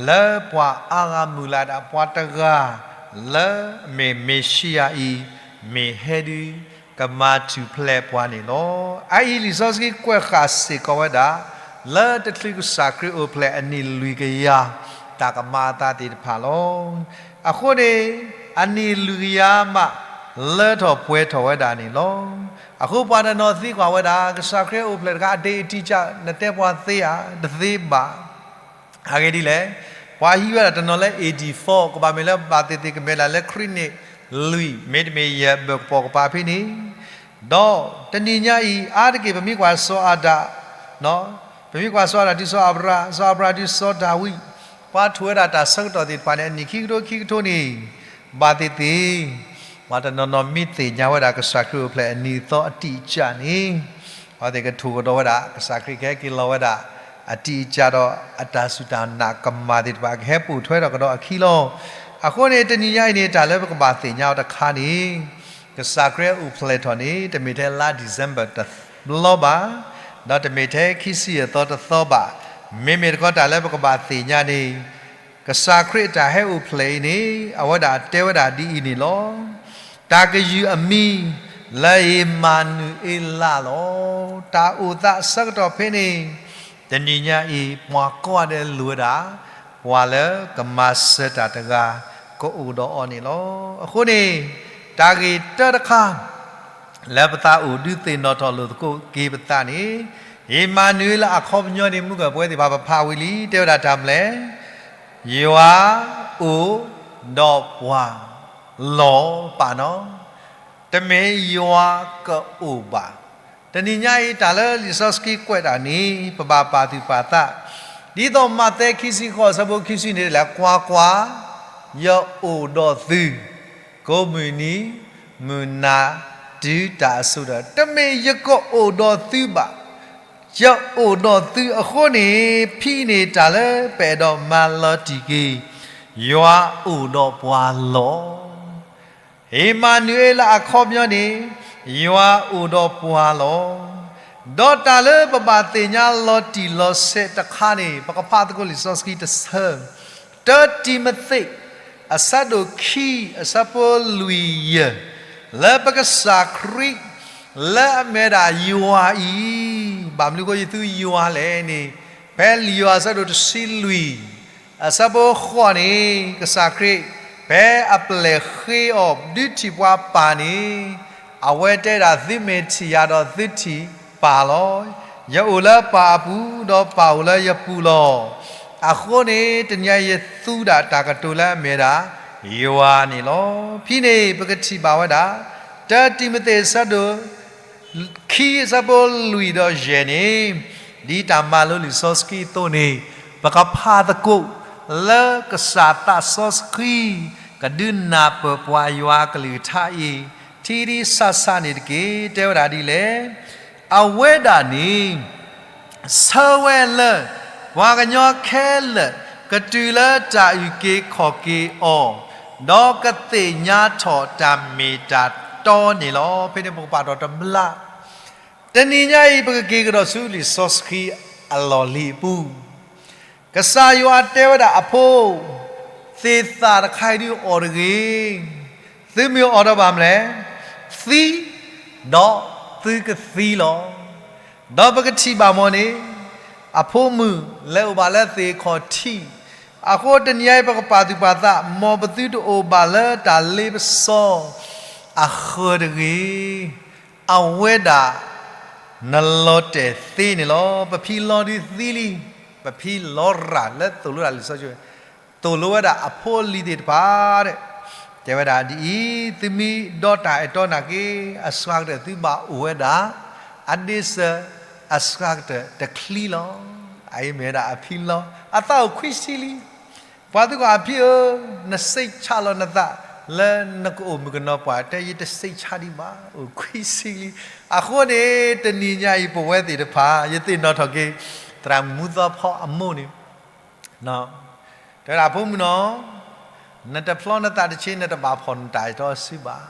လၢပှၤအါဂၤမုၢ်လၢ်ဒၣ်ပှၤတဂၤ, လၢအမ့ၢ်မ့ၣ်ၡံအၤအံၤ, မ့ၢ်ဟဲဒုး ကမၤထူၣ်ဖျဲးပှၤန့ၣ်လီၤ. အအံၤလံာ်စီဆှံကွဲးဃာ်စ့ၢ်ကီးဝဲဒၣ်, လၢတချုးကစၢ်ခရံာ်အိၣ်ဖျဲၣ်အနံၣ်လွံၢ်ကယၤ, တၢ်ကမၤအသးသ့ၣ်တဖၣ်လီၤ. အဃိန့ၣ်, အနံၣ်လွံၢ်ကယၤမး လၢထီၣ်ပှဲၤထီၣ်ဝဲဒၣ်န့ၣ်လီၤ. အဃိပှၤတနီၤသံကွၢ်ဝဲဒၣ်, ကစၢ်ခရံာ်အိၣ်ဖျဲၣ်တခါ အဒ့အတံကၢ် နတဲပှၤသ့ဧါ, တသ့ဘၣ်. အဂ့ၢ်ဒ်လဲၣ်, ပှၤဟံးဝဲဒၣ်တနီၤလၢ A D four ကဘၣ်မ့ၢ်လၢဘၣ်သ့ၣ်သ့ၣ်ကမဲာ်လၢ်လၢခရံာ်နံၣ်လွံၢ် မ့တမ့ၢ်ယဲၢ်ဘၢၣ်ကပီၤကပၤဖဲန့ၣ်, ဒီးတနံၤညါအံၤ အါတက့ၢ်ပမ့ၢ်ကွၢ်စီၤအၤဒၣ်, ပမ့ၢ်ကွၢ်စီၤအၤဒၣ်တုၤစီၤအၤဘြၤ, စီၤအၤဘြၤတုၤစီၤဒၤဝံး, ပှၤထူၣ်ဝဲဒၣ်တၢ်ဆၢကတီၢ်သ့ၣ်တဖၣ်န့ၣ် အနံၣ်ခံကထိခံကထိန့ၣ်, ဘၣ်သ့ၣ်သ့ၣ် ပှၤတနီၤနီၤမ့ၢ်သ့ၣ်ညါဝဲဒၣ်ကစၢ်ခရံာ်အိၣ်ဖျဲၣ်အနံၤအသီအတံကၢ်န့ၣ်, အဝဲသ့ၣ်ကထိၣ်ကဒီးဝဲဒၣ် ကစၢ်ခရံာ်ကဟဲက့ၤလီၤဝဲဒၣ် အတံကၢ်ဒီးအတၢ်စူၢ်တၢ်နာ်ကမၣ်သ့ၣ်တဖၣ် ကဟဲပိာ်ထွဲထီၣ်ကဒီးအခံလီၤ. အဃိန့ၣ် တနံၤညါအံၤန့ၣ် တၢ်လၢပကဘၣ်သ့ၣ်ညါအီၤတခါန့ၣ်, ကစၢ်ခရံာ်အိၣ်ဖျဲၣ်ထီၣ်န့ၣ် တမ့ၢ်ထဲလါ December တဘျီဘၣ်, ဒီးတမ့ၢ်ထဲခံဆံယဲၢ်သီတသီဘၣ်. မ့မ့ၢ်တခီတၢ်လၢပကဘၣ်သ့ၣ်ညါန့ၣ်, ကစၢ်ခရံာ်အတၢ်ဟဲအိၣ်ဖျဲၣ်အံၤန့ၣ် အဝဲဒၣ်တဲဝဲဒၣ်ဒ်အံၤန့ၣ်လီၤ. တၢ်ကယုၢ်အမံၤ လၢအ့မၤနူၤအ့လးလီၤ. တၢ်အိၣ်သးအဆၢကတီၢ်ဖဲန့ၣ်, တနံၤညါအံၤ ပှၤကိးဂၤဒဲးလိၣ်ဝဲဒၣ် ပှၤလၢကမၤစၢၤတၢ်တဂၤ ကအိၣ်ဒီးအီၤန့ၣ်လီၤ. အဃိန့ၣ်, တၢ်ဂ့ၢ်တၢတခါ လၢပသးအိၣ်ဒုးသ့ၣ်နီၣ်ထီၣ်လိာ်သကိးက့ၤပသးန့ၣ်, အ့မၤနူၤအ့လးအခီပညီန့ၣ် မုၢ်ကၢၢ်ပဝဲသ့ၣ်တဖၣ်ပဖးဝံၤလံ တဲဝဲဒၣ်တၢ်မနုၤလဲၣ်, ယွၤအိၣ်ဒီးပှၤလီၤ. ပာ်နီၤ, တမ့ၢ်ယွၤကအိၣ်ဘၣ်. တနံၤညါအံၤ တၢ်လၢလံာ်စီဆှံကွဲးတၢ်န့ၣ် ပဘၣ်ပာ်သူၣ်ပာ်သး, ဒ်သိးမးသဲခံဆံဃိး အဆၢဖိခံဆံန့ၣ်လၢ ကွၢ်ကွၢ်, ယအိၣ်ဒီးသု ကိးမုၢ်နံၤမုၢ်နၤ တုၤတၢ်အစိၤဒီး, တမ့ၢ်ယကအိၣ်ဒီးသုဘၣ်, ယအိၣ်ဒီးသုအဃိန့ၣ်, ဖဲန့ၣ်တၢ်လၢပအဲၣ်ဒိးမၤလီၤတံၢ်က့ၤ, ယွၤအိၣ်ဒီးပှၤလီၤ. အ့မၤနူၤအ့လးအခီပညီန့ၣ်, ယွၤအိၣ်ဒီးပှၤလီၤ. ဒီးတၢ်လၢပဘၣ်သ့ၣ်ညါလီၤတံၢ်လီၤဆဲးတခါန့ၣ် ပကဖးသကိးလံာ်စီဆှံတဆၢ, တၢတံၤမသ့း အဆၢဒိၣ်ခံ အဆၢဖိလွံၢ်ယဲၢ်, လၢပကစၢ်ခရံာ် လၢအမ့ၢ်ဝဲဒၣ်ယွၤအံၤ, ဘၣ်မနုၤဃိယသူယွၤလဲၣ်န့ၣ်, ဖဲလံာ်ယိၤဟၣ်အဆၢဒိၣ်တဆံလွံၢ် အဆၢဖိဃိးန့ၣ်, ကစၢ်ခရံာ် ဖဲအပျဲၢ်ဃ့အီၤဒုးထံၣ်ပှၤပၢ်န့ၣ်, အဝဲတဲဒၣ် သုမ့ၢ်ထံၣ်ယၤဒီးသုထံၣ်ပၢ်လီၤ. ယအိၣ်လၢပၢ်အပူၤ ဒီးပၢ်အိၣ်လၢယပူၤလီၤ. အဃိန့ၣ် တနံၤအံၤယသူဒၣ်တၢ်ကတိၤလၢအမ့ၢ်ဒၣ် ယွၤန့ၣ်လီၤ. ဖဲန့ၣ် ပကထံၣ်ဘၣ်ဝဲဒၣ် တၢတံၤမသ့းအဆၢဒိၣ် ခံအဆၢဖိလွံၢ်ဒီးယဲၢ်န့ၣ်, ဒ်တၢ်မၤလိလံာ်စီဆှံအသိးန့ၣ်, ပကဖးသကိး လၢကစၢ်သးစီဆှံ ကဒုးနၢ်ပၢၢ်ပှၤယွၤအကလုၢ်ကထါအံၤ ထံထံဆးဆးန့ၣ်တက့ၢ်. တဲဝဲဒၣ်ဒ်လဲၣ်. အဝဲဒၣ်န့ၣ် ဆၢဝဲလၢ ပှၤကညီခဲလၢာ် ကတုၤလၢတၢ်အုၣ်က့ၤခီၣ်က့ၤအီၤ, ဒီးကသ့ၣ်ညါထီၣ်တၢ်မ့ၢ်တၢ်တီန့ၣ်လီၤ. ဖဲန့ၣ်ပကပာ်ထီၣ်တဘျီ, တနံၤညါအံၤ ပကက့ၤကဒီးဆူလံာ်စီဆှံအလီၢ်လံၤအပူၤ, ကစၢ်ယွၤတဲဝဲဒၣ်အဖိ, သ့ၣ်သၣ်တခါအံၤဒုးအီၣ်တဂ့ၤ, သုမ့ၢ်အီၣ်ဒီးဘၣ်မနုၤလဲၣ်, သံ, ဒီးသုကသံလီၤ. ဒီးပကထံၣ်ဘၣ်မ်န့ၣ်, အဖိမုၣ်လဲၤအိၣ်ဘၣ်လၢသ့ၣ်ခီၣ်ထံး, အဃိတနံၤညါအံၤ ပကပာ်သူၣ်ပာ်သး မ်ပသုတအိၣ်ဘၣ်လၢတၢ်လ့ပစီအဃၢၤတဂ့ၤ, အဝဲဒၣ် နလီၤတဲာ်သ့န့ၣ်လီၤ. ပဖံလီၤဒုးသံလံ, ပဖံလီၤရၤလၢသိၣ်လိတၢ်လံာ်စီဆှံ သိၣ်လိဝဲဒၣ်အဖိအလံၤသ့ၣ်တဖၣ်, တဲဝဲဒၣ်ဒ်အံၤ, သုမ့ၢ်ဒီးတၢ်အဲၣ်တီနာ်က့, အစှၤကတၢၢ်သုဘၣ်အိၣ်ဝဲဒၣ် အဒ့စၢၤအစှၤကတၢၢ်တချံလီၤ. အအံၤမ့ၢ်ဝဲဒၣ်အဖံလီၤ, အသးအိၣ်ခွံဆံလံ. ပှၤသံကွၢ်အဖံဧၢ, နစိတ်ချလီၤနသး လၢနကအိၣ်မုၣ်ကနီၤပှၢ်, တဲယတစိတ်ချဒံးဘၣ်, အိၣ်ခွံဆံလံ. အဃိန့ၣ် တနံၤညါအံၤ ပဝဲသ့ၣ်တဖၣ် ယသ့ၣ်နီၣ်ထီၣ်က့ၤ သရၣ်မူသီဖီအမိၢ်န့ၣ် တဲဝဲဒၣ်ဖိမုၣ်နီၤ, နတဖျီနသးတဆ့ နတဘၣ်ဖီၣ်နတၢ်အဲၣ်တီစုဘၣ်.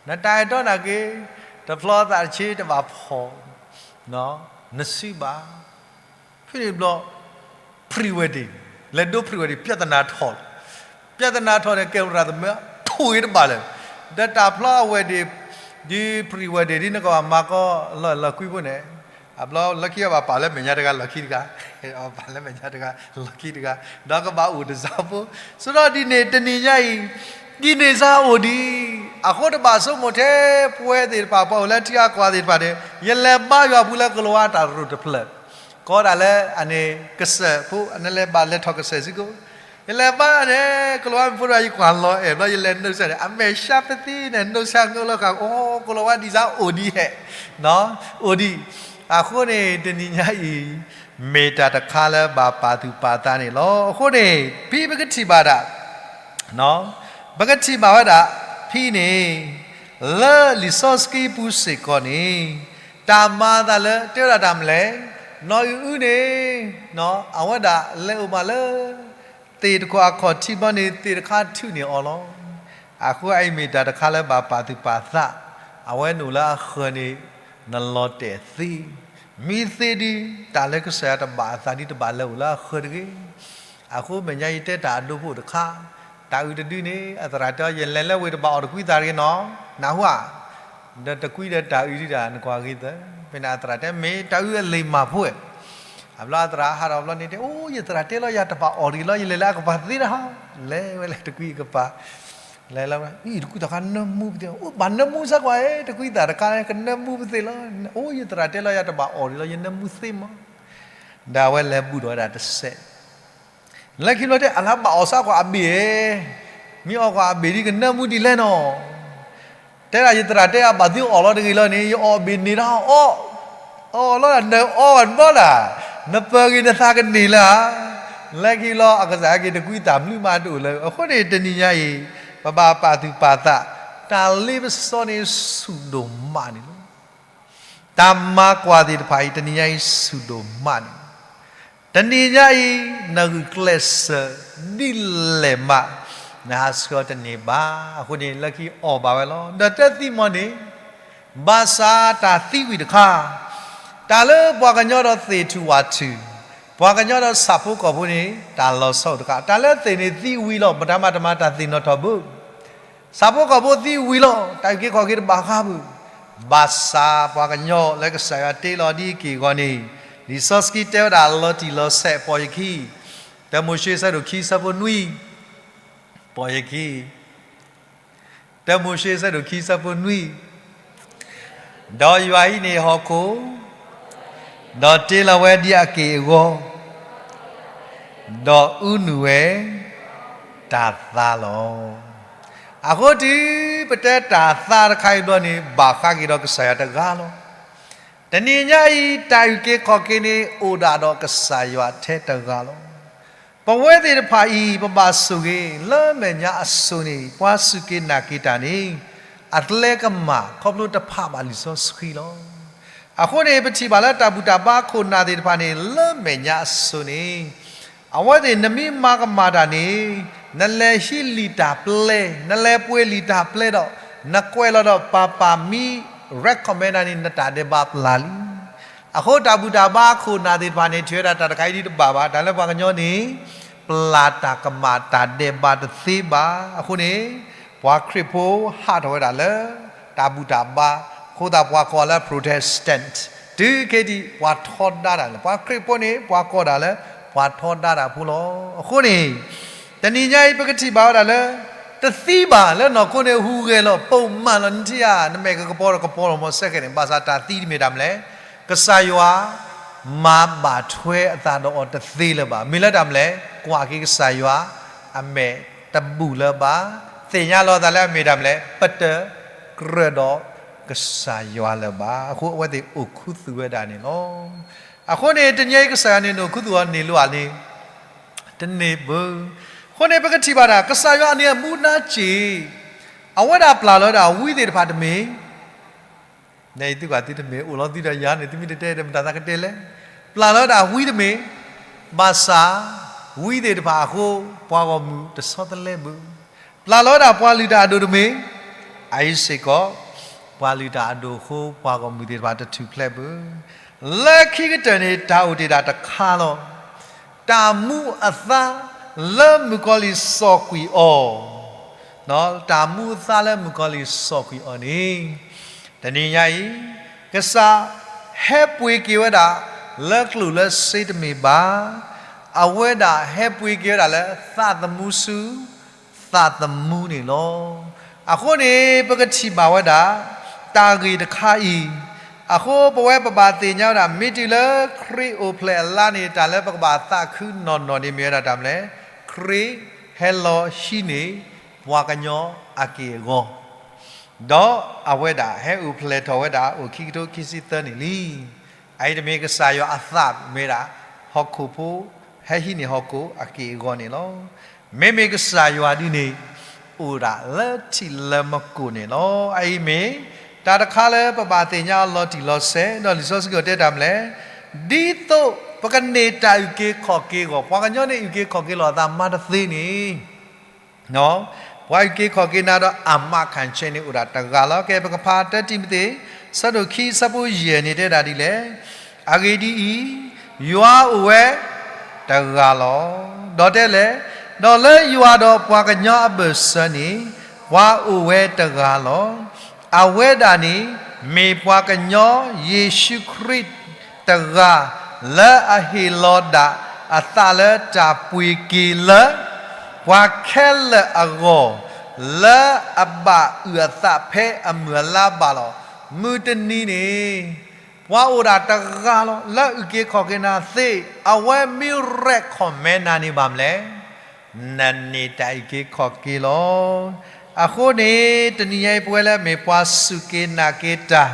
နတၢ်အဲၣ်တီနာ်က့, တဖျီသးတဆ့တဘၣ်ဖီၣ် နစုဘၣ်. ဖဲန့ၣ်ဘျီ pre-wedding, လဲၤဒိ pre-wedding ပြဿနာထီၣ်လီၤ. ပြဿနာထီၣ်န့ၣ် ကဲဝဲဒၣ်သမၢထိၣ်ဂ့ၤတဘၣ်လၢာ်, ဒီးတၢ်ဖျီအ wedding, ဒ် pre-wedding ဒ်နကဘၣ်မၤကီလီၤလီၤကွံဖိန့ၣ်, အဘျီလၢခံအဘၣ်ပာ်လၢမဲာ်ညါတဂၤလီၢ်ခံတဂၤ, ပာ်လၢမဲာ်ညါတဂၤလီၢ်ခံတဂၤ, ဒီးကဘၣ်အိၣ်တစၢ်ဖိ, ဆိဒီးဒ်န့ၣ်တနံၤညါအံၤ, ဒ်န့ၣ်စ့ၢ်အိၣ်ဒံး, အဃိတဘၣ်ဆိကမိၣ်ထဲ ပဝဲသ့ၣ်တဖၣ် ပှၤအိၣ်လၢထံအါကီၢ်သ့ၣ်တဖၣ်န့ၣ်, ယလဲၤဘါယွၤပူၤလၢကလိၤဝါတၢ်ရိၣ်တဖျၢၣ်, ကီးဒၣ်လၢအန့ၣ်ကစၢၢ်ဖိ အန့ၣ်လဲၤဘၣ်လဲၤထီၣ်ကစၢၢ်စ့ၢ်ကီး, ယလဲၤဘါန့ၣ် ကလိၤဝါမုၣ်ဖိတဂၤ ယကွၢ်လီၤအဲၣ်ဘျီ ယလဲၤနုာ်စၢ်န့ၣ် အမဲာ်ဆှးပသ့န့ၣ် နုာ်စၢ်ကလိၤခါ, အိ ကလိၤဝါဒ်စ့ၢ်အိၣ်ဒံးဟဲ, အိၣ်ဒံး, အဃိန့ၣ် တနံၤညါအံၤ မ့ၢ်တၢ်တခါလၢဘၣ်ပာ်သူၣ်ပာ်သးန့ၣ်လီၤ. အဃိန့ၣ် ဖဲပကထံၣ်ဘၣ်ဒၣ် ပကထံၣ်ဘၣ်ဝဲဒၣ် ဖဲန့ၣ် လၢလံာ်စီဆှံပူၤစ့ၢ်ကီးန့ၣ် တၢ်မၤအသးလၢ တဲဝဲဒၣ်တၢ်မနုၤလဲၣ်, နီၢ်အုၣ်အုၣ်န့ၣ် အဝဲဒၣ်လဲၤအိၣ်ဘၣ်လၢ သ့ၣ်တခိၣ်အခီၣ်ထံးဘျီန့ၣ် သ့ၣ်တခါထုးန့ၢ်အီၤလီၤ. အဃိအအံၤမ့ၢ်တၢ်တခါလၢဘၣ်ပာ်သူၣ်ပာ်သး, အဝဲန့ၣ်အိၣ်လၢအဃၢၤန့ၣ် နလီၤတဲာ်သ့, မ့ၢ်သ့ဒုး တၢ်လၢကစၢ်ယွၤတဘၣ်အသးဒ်တဘၣ်လဲၤအိၣ်လၢအဃၢၤတဂ့ၤ. အဃိမဲာ်ညါယတဲတၢ်အဒိဖိတခါ, တၢ်အုၣ်တဒုန့ၣ် အသရၣ်တဲ ယလဲၤလၢဝ့ၢ်တဘၣ်အီၣ်တကွံသးတဂ့ၤနီၤ, နၢ်ဟူဧါ, ဒီးတကွံဒီးတၢ်အုၣ်ဒုဒၣ် နကွၢ်ဂ့ၤသၢ, ဖဲန့ၣ်အသရၣ်တဲ မ့ၢ်တၢ်အုၣ်အလံာ်မၢ်ဖိဝဲ, အဘျီအသရၣ်ဟးထီၣ်ဘျီန့ၣ်တဲ အိၣ် ယသရၣ်တဲလီၤယၤတဘၣ်အီၣ်တဂ့ၤလီၤ ယလဲၤလၢအကပၤသ့ဒၣ်ဟီ, လဲၤဝဲလၢတကွံအကပၤ လဲၤလီၤ, အံၤတကွံသးခါနၢမူပသ့ၣ်, အိၣ်ဘၣ်နၢမူစ့ၢ်ကီး, တကွံသးတခါ ကနၢမူပသ့ၣ်လီၤ, အိၣ် ယသရၣ်တဲလီၤယၤတဘၣ်အီၣ်ဒံးလီၤ ယနၢမူသ့မး, ဒီးအဝဲလဲၤဘူၣ်ထီၣ်ဝဲဒၣ်တစဲး, လၢခံဘျီတဲ အလၢဘၣ်အီၣ်စ့ၢ်ကီးအဘ့ၣ်, မ့ၢ်အီၣ်ကွၢ်အဘ့ၣ်ဒ်ကနၢမူဒ်လဲၣ်နီၤ တဲဒၣ် ယသရၣ်တဲအဘၣ်သုအီၣ်လီၤတဂ့ၤလီၤန့ၣ် ယအီၣ်ဘ့ၣ်န့ၣ်တၢ်အီၣ်, အီၣ်လီၤဒၣ်နအီၣ်ဘၣ်ဒၣ်, နပၢၤဂ့ၤနသးကန့ၢ်လၢဧါ, လၢခံလီၤအကစၢ်က့ၤတကွံသးမနုၤမးတအိၣ်လၢၤ, အဃိန့ၣ် တနံၤညါအံၤ ပဘၣ်ပာ်သူၣ်ပာ်သး, တၢ်လ့ပစီန့ၣ်ဆူၣ်ဒိၣ်မးန့ၣ်လီၤ. တၢ်မၤကွၢ်သ့ၣ်တဖၣ်အံၤ တနံၤညါအံၤဆူၣ်ဒိၣ်မးန့ၣ်လီၤ. တနံၤညါအံၤ နဂုာ်ကျဲးစၢးဒ်လဲၣ်မး နဟးဆှၢတန့ၢ်ဘၣ်. အဃိန့ၣ် လၢခံအီၣ်ဘၣ်ဝဲလီၤ. ဒီးတသံမီၢ်န့ၣ် ဘၣ်ဆၣ်တၢ်သံဝံၤတခါ, တၢ်လၢပှၤကညီဒီးသ့ၣ်ထူၣ်ဝၣ်ထူၣ်, ပှၤကညီဒီးဆၣ်ဖိကီၢ်ဖိန့ၣ် တၢ်လီၤဆီအိၣ်တခါ, တၢ်လၢသ့ၣ်န့ၣ်သံဝံၤလီၤ, မတၤမၤတမၤတၢ်သ့ၣ်နီၣ်ထီၣ်ဘၣ်. ဆၣ်ဖိကီၢ်ဖိသံဝံၤလီၤ, တၢ်အုၣ်က့ၤခီၣ်က့ၤတဘၣ်ဃးဘၣ်. ဘၣ်ဆၣ်ပှၤကညီလၢကစၢ်ယွၤတ့လီၤဒ်အံၤက့ၢ်အဂီၢ်န့ၣ်, လံာ်စီဆှံတဲဝဲဒၣ်လီၤတံၢ်လီၤဆဲး ပိာ်ယခံ, တၢမိၤၡ့ဆၢဒိၣ်ခံဆၢဖိနွံ, ပိာ်ယခံ တၢမိၤၡ့ဆၢဒိၣ်ခံဆၢဖိနွံ, ဒီးယွၤဟံးန့ၢ်ဟီၣ်ခိၣ်, ဒီးတ့လီၤဝဲဒ်အက့ၢ်အဂီၤ, ဒီးအူနုၢ်ဝဲတၢ်သါလီၤ. အဃိတုၤပတဲတၢ်သါတခါအံၤဘျီန့ၣ် ဘၣ်ဃးက့ၤဒီးကစၢ်ယွၤတဂၤလီၤ. တနံၤညါအံၤ တၢ်အုၣ်က့ၤခီၣ်က့ၤန့ၣ် အိၣ်ဒၣ်ဒီးကစၢ်ယွၤထဲတဂၤလီၤ. ပဝဲသ့ၣ်တဖၣ်အံၤ ပဘၣ်ဆိၣ်ဂ့ၤ လၢမဲာ်ညါအစိၤန့ၣ် ပှၤစူၢ်က့ၤနာ်က့ၤတၢ်န့ၣ် အကျဲကမၣ် ခီဖျိတဖးဘၣ်လံာ်စီဆှံလီၤ. အဃိန့ၣ် ပထံၣ်ဘၣ်လၢတၢ်ဘူၣ်တၢ်ဘါခိၣ်နၢ်သ့ၣ်တဖၣ်န့ၣ် လၢမဲာ်ညါအစိၤန့ၣ် အဝဲသ့ၣ်နမ့ၢ်မၤကမၣ်တၢ်န့ၣ် နလဲၤဟံးလံာ်တၢ်ပျဲ, နလဲၤပှ့ၤလံာ်တၢ်ပျဲဒီး နကွဲးလီၤဒီးပၤပၤမ့ၢ် recommend နၤန့ၣ် နတၢ်ဒဲးဘးပျၢ်လံ. အဃိတၢ်ဘူၣ်တၢ်ဘါခိၣ်နၢ်သ့ၣ်တဖၣ်န့ၣ် ထံၣ်ဝဲဒၣ်တၢ်တခါအံၤဒ်တဘၣ်ဘၣ်, တၢ်လၢပှၤကညီန့ၣ် ပျၢ်တၢ်ကမၣ်တၢ်ဒဲးဘးတသ့ဘၣ်. အဃိန့ၣ် ပှၤခရံာ်ဖိဟးထီၣ်ဝဲဒၣ်လၢ တၢ်ဘူၣ်တၢ်ဘါ, အဃိသတးပှၤကိးလၢ Protestant, တုၤခဲဒံးပှၤထီဒါတၢ်လၢ ပှၤခရံာ်ဖိန့ၣ် ပှၤကိးဒၣ်လၢ ပှၤထီဒါတၢ်ဖိလီၤ. အဃိန့ၣ် တနံၤညါအံၤ ပကထံၣ်ဘၣ်ဝဲဒၣ်လၢ တသံဘၣ်လၢနီၢ်ခိန့ၣ် ဟူးဂဲၤလီၤ ပိာ်မၣ်လီၤ နထံၣ်ဧါ, နမဲာ်ကကပီၤဒီးကပီၤလီၤ မ့ၢ်စဲကဲန့ၣ်, ဘၣ်ဆၣ်တၢ်သံတမ့ၢ်တၢ်မနုၤလဲၣ်, ကစၢ်ယွၤ မၤဘၣ်ထွဲအသးဒီးအီၤတသ့လၢၤဘၣ်. မ့ၢ်လၢတၢ်မနုၤလဲၣ်, ကွၢ်က့ၤကစၢ်ယွၤ အမဲာ်တဘူၣ်လၢၤဘၣ်, သ့ၣ်ညါလီၤအသးလၢအမ့ၢ်တၢ်မနုၤလဲၣ်, ပတကြၢးဒီးကစၢ်ယွၤလၢၤဘၣ်. အဃိအဝဲသ့ၣ်အိၣ်ခူသူၣ်ဝဲဒၣ်န့ၣ်လီၤ. အဃိန့ၣ် တနံၤအံၤကစၢ်ယွၤန့ၣ် နအိၣ်ခူသူၣ်အီၤန့ၢ်လိာ်အန့ၣ် တန့ၢ်ဘၣ်. အဃိန့ၣ် ပကထံၣ်ဘၣ်ဒၣ် ကစၢ်ယွၤအန့ၣ်အမူဒါစ့ၢ်, အဝဲဒၣ်ပျၢ်လီၤဝဲဒၣ်ဝံသ့ၣ်တဖၣ်တမ့ၢ်, နသုကွၢ်သုတမ့ၢ် အိၣ်လီၤသုဒီးယၤန့ၣ် သုမ့ၢ်တတဲဒီးမတၤသးကတဲလဲၣ်, ပျၢ်လီၤဝဲဒၣ်ဝံတမ့ၢ်, ဘၣ်ဆၣ် ဝံသ့ၣ်တဖၣ်အဃိ ပှၤဂီၢ်မုၢ်တဆီတလဲဘၣ်. ပျၢ်လီၤဝဲဒၣ်ပှၤလုၢ်တၢ်အဒိၣ်တမ့ၢ်, အအံၤစ့ၢ်ကီး ပှၤလုၢ်တၢ်အဒိၣ်အဃိ ပှၤဂီၢ်မုၢ်သ့ၣ်တဖၣ်တထူၣ်ဖျဲးဘၣ်. လၢခံကတၢၢ်န့ၣ် တၢ်အိၣ်တ့ၢ်ဒၣ်တခါလီၤ. တၢ်မူအသါလၢမုၣ်ကီၤလံၢ်စီၣ်ကွံာ်အီၤ, တၢ်မူအသါလၢမုၣ်ကီၤလံၢ်စီၣ်ကွံာ်အီၤန့ၣ်, တနံၤညါအံၤ ကစၢ်ဟဲပှ့ၤက့ၤဝဲဒၣ် လၢကျိၣ်လၢစ့တမ့ၢ်ဘၣ်, အဝဲဒၣ်ဟဲပှ့ၤက့ၤဝဲဒၣ်လၢသးသမူဆူ သးသမူန့ၣ်လီၤ. အဃိန့ၣ် ပကထံၣ်ဘၣ်ဝဲဒၣ် တၢ်ဂ့ၢ်တခါအံၤ, အဃိပဝဲပဘၣ်သ့ၣ်ညါဝဲဒၣ် မ့ၢ်တုၤလၢခရံာ်အိၣ်ဖျဲၣ်အလါန့ၣ် တၢ်လၢပကဘၣ်သးခုနီၢ်နီၢ်န့ၣ်မ့ၢ်ဝဲဒၣ်တၢ်မနုၤလဲၣ်, ခရံာ်ဟဲလီၤဟံးန့ၢ် ပှၤကညီအက့ၢ်အဂီၤ ဒီးအဝဲဒၣ်ဟဲအိၣ်ဖျဲၣ်ထီၣ်ဝဲဒၣ်အိၣ်ခံကထိခံဆံသၢနံၣ်လံ. အအံၤတမ့ၢ်ကစၢ်ယွၤအသးမ့ၢ်ဒၣ် ဟီၣ်ခိၣ်ဖိ ဟဲဟံးန့ၢ်ဟီၣ်ခိၣ်အက့ၢ်အဂီၤန့ၣ်လီၤ. မ့မ့ၢ်ကစၢ်ယွၤဒ်န့ၣ် အိၣ်ဒၣ်လၢထံးလၢမကိၣ်န့ၣ်လီၤ. အအံၤမ့ၢ် တၢ်တခါလၢပဘၣ်သ့ၣ်ညါအီၤလီၤတံၢ်လီၤဆဲး ဒီးလံာ်စီဆှံကီၢ်တဲတၢ်မနုၤလဲၣ်, ဒ်သိးပကန့ၢ်တၢ်အုၣ်က့ၤခီၣ်က့ၤအဂီၢ်, ပှၤကညီန့ၣ်အုၣ်က့ၤခီၣ်က့ၤလီၤအသးမၤတသ့န့ၣ် ပှၤအုၣ်က့ၤခီၣ်က့ၤနၤဒီးအမးခၣ်ဆဲန့ၣ်အိၣ်ဒၣ်တဂၤလီၤ. ကဲ ပကဖးတၢတံၤမသ့း ဆၢဒိၣ်ခံ ဆၢဖိယဲၢ်န့ၣ်တဲဒၣ်ဒ်လဲၣ်, အဂ့ၢ်ဒ်အံၤ, ယွၤအိၣ်ဝဲတဂၤလီၤ. ဒီးတဲလဲၣ်, ဒီးလၢယွၤဒီးပှၤကညီအဘၢၣ်စၢၤန့ၣ် ပှၤအိၣ်ဝဲတဂၤလီၤ. အဝဲဒၣ်န့ၣ် မ့ၢ်ပှၤကညီယ့ၣ်ၡူးခရံာ်တဂၤ လၢအဟ့ၣ်လီၤဒၣ်အသးလၢတၢ်ပှ့ၤက့ၤလၢ ပှၤခဲလၢာ်အဂီၢ် လၢအဘၣ်အုၣ်အသးဖဲအမုၢ်အလါဘၣ်လီၤ. မုၢ်တနံၤန့ၣ် ပှၤအိၣ်ဒၣ်တဂၤလီၤ လၢအုၣ်က့ၤခီၣ်က့ၤနၤသ့, အဝဲမ့ၢ် recommend နၤန့ၣ်ဘၣ်မနုၤလဲၣ်, နန့ၢ်တၢ်အုၣ်က့ၤခီၣ်က့ၤလီၤ. အဃိန့ၣ် တနံၤညါအံၤပဝဲလၢမ့ၢ်ပှၤစူၢ်က့ၤနာ်က့ၤတၢ်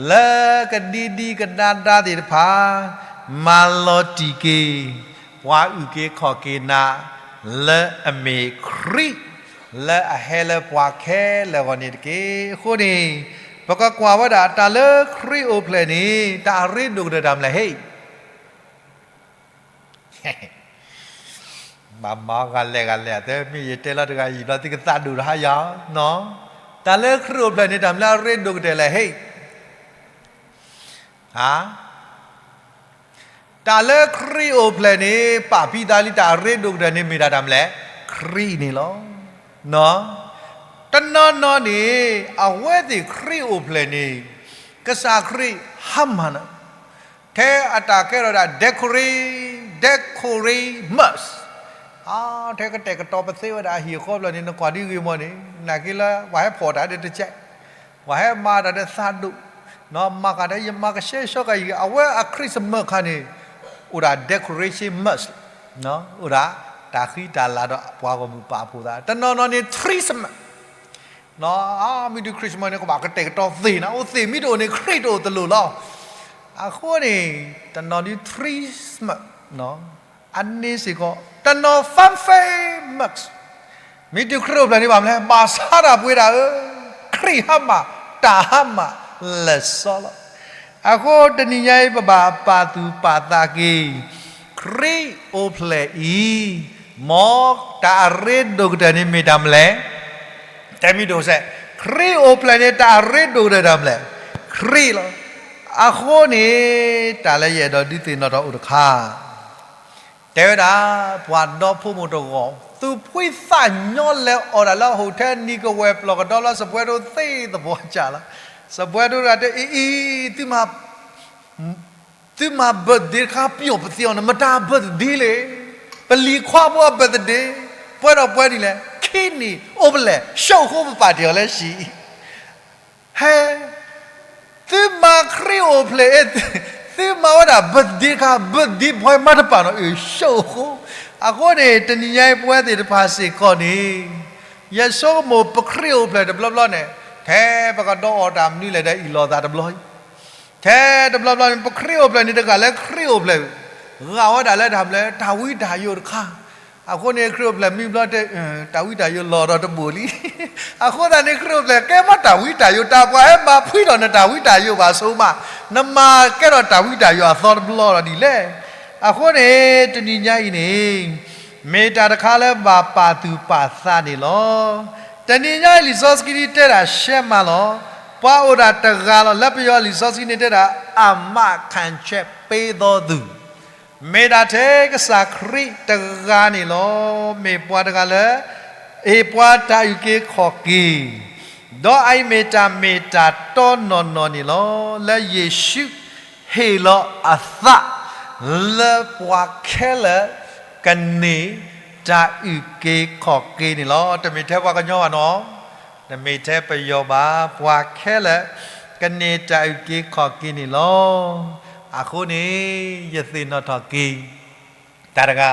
လၢကဒံဒံကဒါဒါသ့ၣ်တဖၣ် မၤလီၤတံၢ်က့ၤ ပှၤအုၣ်က့ၤခီၣ်က့ၤနၤ လၢအမ့ၢ်ခရံာ် လၢအဟဲလၢပှၤခဲလၢာ်အဂီၢ်န့ၣ်တက့ၢ်. အဃိန့ၣ် ပကကွၢ်ဝဲဒၣ်တၢ်လၢခရံာ်အိၣ်ဖျဲၣ်န့ၣ် တၢ်အရ့ဒိၣ်ကတၢၢ်တၢ်မနုၤလဲၣ်ဟ့ၣ် ဘၣ်မၤဂၤလဲၣ်ဂၤလဲၣ် တမ့ၢ်ယတဲလီၤတဂၤအံၤဘျီ သုကသးဒိၣ်တဟါယၤနီၤ. တၢ်လၢခရံာ်အိၣ်ဖျဲၣ်န့ၣ် တၢ်မနုၤလၢအရ့ဒိၣ်ကတၢၢ်လဲၣ်ဟ့ၣ်, ဟါ, တၢ်လၢခရံာ်အိၣ်ဖျဲၣ်န့ၣ် ပာ်ဖံသးလံ တၢ်အရ့ဒိၣ်ကတၢၢ်န့ၣ် မ့ၢ်ဒၣ်တၢ်မနုၤလဲၣ်, ခရံာ်န့ၣ်လီၤ. တနီၤနီၤန့ၣ် အဝဲသ့ၣ်ခရံာ်အိၣ်ဖျဲၣ်န့ၣ် ကစၢ်ခရံာ်ဟါမၢ်နၤ ထဲအတၢ်ကဲထီၣ်ဒၣ် decorate, decorate much, ထဲကတဲာ်ကတီၤပသ့ဝဲဒၣ်အဟံၣ်အဃီဖျၢၣ်န့ၣ် နကွၢ်ဒ်ဂ့ၢ်မီၢ်န့ၣ် နာ်က့လၢ ပှၤဟဲဖီၣ်တၢ်ဒီးတကဲး, ပှၤဟဲမၤတၢ်ဒီးသးဒိၣ်, မၤကတၢ်ယမၤကဆှဲဆီကၤယံၤ အဝဲအ Christmas ခါန့ၣ် အိၣ်ဒၣ် decoration much, အိၣ်ဒၣ်တၢ်ဃံတၢ်လၤဒီးပှၤဂီၢ်မုၢ်ပာ်ဖှိၣ်သး, တနီၤနီၤန့ၣ် Christmas မ့ၢ်တုၤ Christmas န့ၣ် ကဘၣ်ကတဲာ်ကတီၤသ့ၣ်နၤ, အိၣ်သ့ၣ်မ့ၢ်တအိၣ်န့ၣ် ခရံာ်တအိၣ်တလိၣ်လီၤ. အဃိန့ၣ် တနီၤဒ် Christmas အန့ၣ်စ့ၢ်ကီး, တနီၤ fanfare much, မ့ၢ်တုၤခရံာ်အိၣ်ဖျဲၣ်န့ၣ်ဘၣ်မနုၤလဲၣ်, ဘၣ်ဆါတၢ်ပှ့ၤဒၣ်ဧၢ, ခရံာ်ဟါမၢ်, တၢ်ဟါမၢ်လၢာ်စီလီၤ. အဃိတနံၤညါအံၤ ပဘၣ်ပာ်သူၣ်ပာ်သးက့ၤ, ခရံာ်အိၣ်ဖျဲၣ်အံၤ, မ်တၢ်အရ့ဒိၣ်ကတၢၢ်န့ၣ်မ့ၢ်တၢ်မနုၤလဲၣ်. တဲမ့ၢ်ဒိၣ်စဲး, ခရံာ်အိၣ်ဖျဲၣ်န့ၣ် တၢ်အရ့ဒိၣ်ကတၢၢ်တၢ်မနုၤလဲၣ်, ခရံာ်လီၤ. အဃိန့ၣ် တၢ်လၢယအဲၣ်ဒိးဒုးသ့ၣ်နီၣ်ထီၣ်အိၣ်တခါ တဲဝဲဒၣ် ပှၤဒီဖိမိၢ်တဂီၤ သူၣ်ဖှံသးညီလဲၤအီၣ်တၢ်လၢ hotel နံၤကဝဲၤ ပျီၢ်ကဒီလီၤ စပွဲဒိသ့သပှၢ်ကၢ်လီၤ. စပွဲဒိတဂၤတဲ အံၤအံၤ သုမၤ birthday တခါ ပျီၢ်ပသ့အီၤန့ၣ် မတၤ birthday လဲၣ်. ပလံၤခွါဖိအ birthday ပှဲၤဒီးပှဲၤနံၤလဲၣ် ခံနံၤ အိၣ်ဖျဲၣ် ဆိၣ်ဃိ ပပာ်တ့ၢ်အီၤလၢဟံၣ် ဟဲ, သုမၤခရံာ်အိၣ်ဖျဲၣ်အ့ၣ်, သုမၤဝဲဒၣ် birthday တခါ birthday boy မၤတပာ်နီၤ အၢ ဆိၣ်ဃိ. အဃိန့ၣ် တနံၤညါအံၤပဝဲသ့ၣ်တဖၣ်စ့ၢ်ကီးန့ၣ် ယဆိကမိၣ်ပခရံာ်အိၣ်ဖျဲၣ်တဘျီဘျီန့ၣ် ထဲပကဒီးအီၣ်တၢ်မနုၤလဲၣ်ဒီးအ့ၣ်လိာ်သးတဘျီအံၤ ထဲတဘျီဘျီန့ၣ် ပခရံာ်အိၣ်ဖျဲၣ်န့ၣ်တဂၤလၢခရံာ်အိၣ်ဖျဲၣ် ဂာ်ဝဲဒၣ်လၢတၢ်မနုၤလဲၣ် တၢ်ဝံတၢ်ယိာ်တခါ. အဃိန့ၣ် ခရံာ်အိၣ်ဖျဲၣ်မံဘျီတဲ တၢ်ဝံတၢ်ယိာ်လီၤဒီးတဘိၣ်လံ. အဃိသတးန့ၣ် ခရံာ်အိၣ်ဖျဲၣ်ကဲမ့ၢ်တၢ်ဝံတၢ်ယိာ် တၢ်ပှၤဟဲမၤဖှံထီၣ်နတၢ်ဝံတၢ်ယိာ်ဘၣ်ဆိမး, နမၤကဲထီၣ်တၢ်ဝံတၢ်ယိာ်အသီတဘျီဒီးဒ်လဲၣ်. အဃိန့ၣ် တနံၤညါအံၤန့ၣ် မ့ၢ်တၢ်တခါလၢဘၣ်ပာ်သူၣ်ပာ်သးန့ၣ်လီၤ. တနံၤညါအံၤလံာ်စီဆှံတဲဒၣ်ရှဲမးလီၤ. ပှၤအိၣ်ဒၣ်တဂၤလီၤ. လၢပယီၤလံာ်စီဆှံန့ၣ်တဲဒၣ် အမးခံချက်ပေးသောသူ မ့ၢ်ဒၣ်ထဲကစၢ်ခရံာ်တဂၤန့ၣ်လီၤ. မ့ၢ်ပှၤတဂၤလၢ အ့ၣ်ပှၤတၢ်အုၣ်က့ၤခီၣ်က့ၤ, ဒီးအအံၤမ့ၢ်တၢ်မ့ၢ်တၢ်တီနီၢ်နီၢ်န့ၣ်လီၤ. လၢယ့ၣ်ၡူးဟ့ၣ်လီၤအသး လၢပှၤခဲလၢာ် ကန့ၢ်တၢ်အုၣ်က့ၤခီၣ်က့ၤန့ၣ်လီၤ. တမ့ၢ်ထဲပှၤကညီဘၣ်နီၤ, တမ့ၢ်ထဲပယီၤဘၣ်, ပှၤခဲလၢာ် ကန့ၢ်တၢ်အုၣ်က့ၤခီၣ်က့ၤန့ၣ်လီၤ. အဃိန့ၣ် ယသ့ၣ်နီၣ်ထီၣ်က့ၤ တၢ်တဂၤ,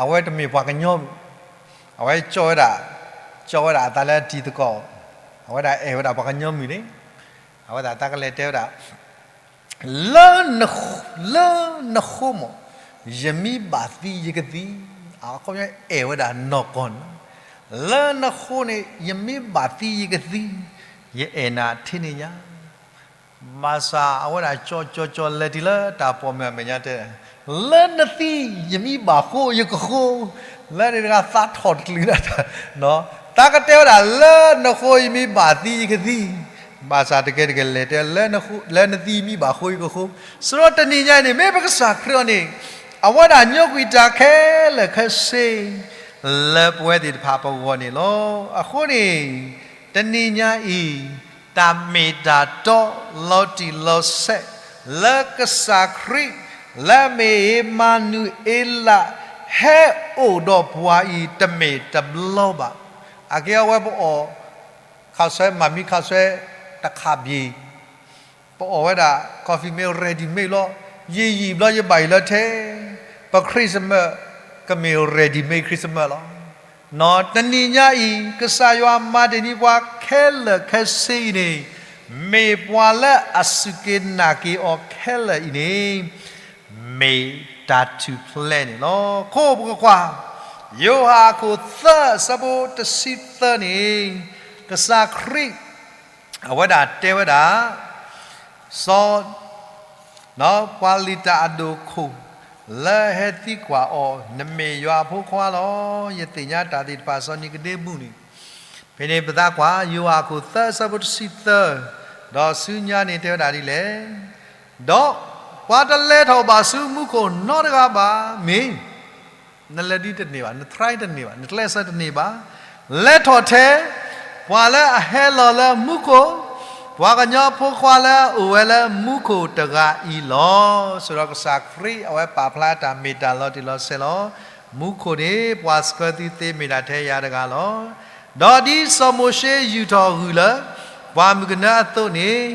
အဝဲတမ့ၢ်ပှၤကညီဘၣ်, အဝဲကၠီဝဲဒၣ်, ကၠီဝဲဒၣ်အသးလၢထံသကိး, အဝဲဒၣ်အဲၣ်ဝဲဒၣ်ပှၤကညီမုၣ်န့ၣ်, အဝဲဒၣ်တၢ်ကလဲၤတဲဝဲဒၣ် လၢနဃိ, လၢနဃိမး, ယမ့ၢ်ဘၣ်သံယကသံ, အခီပညီအဲၣ်ဝဲဒၣ်နီၢ်ကီၢ်န့ၣ်, လၢနဃိန့ၣ် ယမ့ၢ်ဘၣ်သံယကသံ, ယအဲၣ်နၤထဲန့ၣ်ညါ. ဘၣ်ဆၣ်အဝဲဒၣ်ကၠီကၠီကၠီလဲၤတုၤလၢတၢ်ပိာ်မုၣ်အမဲာ်ညါတဲ, လၢနသံယမ့ၢ်ဘၣ်ဃိယကဃိ, လၢန့ၣ်တဂၤသးထီၣ်တချုးဒၣ်တၢ်, တၢ်ကတဲဝဲဒၣ် လၢနဃိယမ့ၢ်ဘၣ်သံယကသံ, ဘၣ်ဆၣ်တကဲတကဲလဲၤတဲ လၢနသံယမ့ၢ်ဘၣ်ဃိယကဃိ, စရီတနံၤညါအံၤန့ၣ် မ့ၢ်ပကစၢ်ခရံာ်အီၤန့ၣ်, အဝဲဒၣ်ညိကွံာ်တၢ်ခဲလၢာ်ခဲဆ့ လၢပဝဲသ့ၣ်တဖၣ်ပဂီၢ်န့ၣ်လီၤ. အဃိန့ၣ် တနံၤညါအံၤ တၢ်မ့ၢ်တၢ်တီလီၤတံၢ်လီၤဆဲး လၢကစၢ်ခရံာ် လၢအမ့ၢ်အ့မၤနူၤအ့လး ဟဲအိၣ်ဒီးပှၤအံၤတမ့ၢ်တဘျီဘၣ်. အကဲအဝဲပအီၣ် ခးဆွဲမၤမံခးဆွဲတခါဘျီ ပအီၣ်ဝဲဒၣ် coffee မ့ၢ် ready made လီၤ. ယံာ်ယံာ်ဘျီယဘၣ်ယိၣ်လၢထဲ ပ Christmas ကမ့ၢ် ready made Christmas လီၤ. နီၢ်တနံၤညါအံၤ ကစၢ်ယွၤမၤတ့ၢ်န့ၢ်ပှၤခဲလၢာ်ခဲဆ့အံၤန့ၣ် မ့ၢ်ပှၤလၢအစူၢ်က့ၤနာ်က့ၤအီၤခဲလၢာ်အံၤန့ၣ် မ့ၢ်တၢ်ထူၣ်ဖျဲးန့ၣ်လီၤ. ခိၣ်ပကကွၢ် ယိၤဟၣ်အခိၣ်သၢအဆၢဖိတဆံသၢန့ၣ် ကစၢ်ခရံာ် အဝဲဒၣ်တဲဝဲဒၣ် စီၤ ပှၤလံာ်တၢ်အဒိၣ်ခိၣ်လၢဟဲသံကွၢ်အီၤ နမ့ၢ်ယွၤအဖိခွါလီၤ. ယသ့ၣ်ညါတၢ်သ့ၣ်တဖၣ်စီၤနံၤကဒ့မူးန့ၣ်, ဖဲန့ၣ်ပသးကွၢ် ယိၤဟၣ်အခိၣ်သၢအဆၢဖိတဆံသၢ, ဒီးဆူညါန့ၣ်တဲဝဲဒၣ်ဒ်လဲၣ်, ဒီးပှၤတလဲၤထီၣ်ဘၣ်ဆူမူခိၣ်နီတဂၤဘၣ်. မ့ၢ် နလဲၤဒ်တန့ၢ်ဘၣ်, န try တန့ၢ်ဘၣ်, နကျဲးစၢးတန့ၢ်ဘၣ်. လဲၤထီၣ်ထဲ ပှၤလၢအဟဲလီၤလၢမူခိၣ်, ပှၤကညီဖိခွါလၢအအိၣ်ဝဲလၢမူခိၣ်တဂၤအံၤလီၤ. ဆိဒီးကစၢ်ခရံာ်အဝဲပာ်ဖျါတၢ်မ့ၢ်တၢ်လီၤတံၢ်လီၤဆဲးလီၤ. မူခိၣ်န့ၣ် ပှၤဆှၢသုသ့မ့ၢ်ဒၣ်ထဲယၤတဂၤလီၤ. ဒီးဒ်စီၤမိၤၡ့ယူာ်ထီၣ်ဂုၢ်လၢ ပှၤမုၢ်ကနၢအသိးန့ၣ်,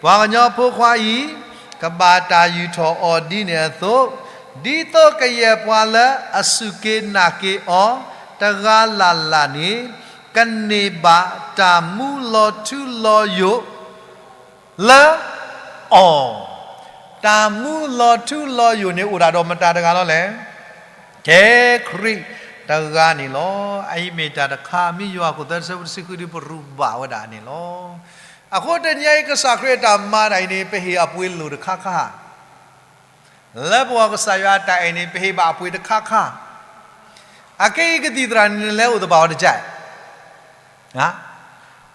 ပှၤကညီဖိခွါအံၤ ကဘၣ်တၢ်ယူာ်ထီၣ်အီၤဒ်န့ၣ်အသိး, ဒ်သိးကယဲၢ်ပှၤလၢအစူၢ်က့ၤနာ်က့ၤအီၤ တဂၤလၢ်လၢ်န့ၣ် ကန့ၢ်ဘၣ်တၢ်မူလီၤထူလီၤယိာ်လၢအီၤ. တၢ်မူလီၤထူလီၤယိာ်န့ၣ်အိၣ်ဒၣ်ဒီးမတၤတဂၤလီၤလဲၣ်. ကဲခရံာ်တဂၤန့ၣ်လီၤ. အအံၤမ့ၢ်တၢ်တခါ မ့ၢ်ယိၤဟၣ်ခိၣ်သၢဆၢဖိတဆံဃုဒ်ပရူးဘၣ်ဝဲဒၣ်န့ၣ်လီၤ. အဃိတနံၤအံၤ ကစၢ်ခရံာ်အတၢ်မၤတၢ်အံၤန့ၣ် ပဟ့ၣ်အပှ့ၤလိၣ်တခါခါ, လၢပဂီၢ်ကစၢ်ယွၤအတၢ်အဲၣ်န့ၣ် ပဟ့ၣ်ဘၣ်အပှ့ၤတခါခါ, အခဲအံၤကသံၣ်သရၣ်န့ၣ် နလဲၤအိၣ်သဘၣ်ဝဲတကဲ,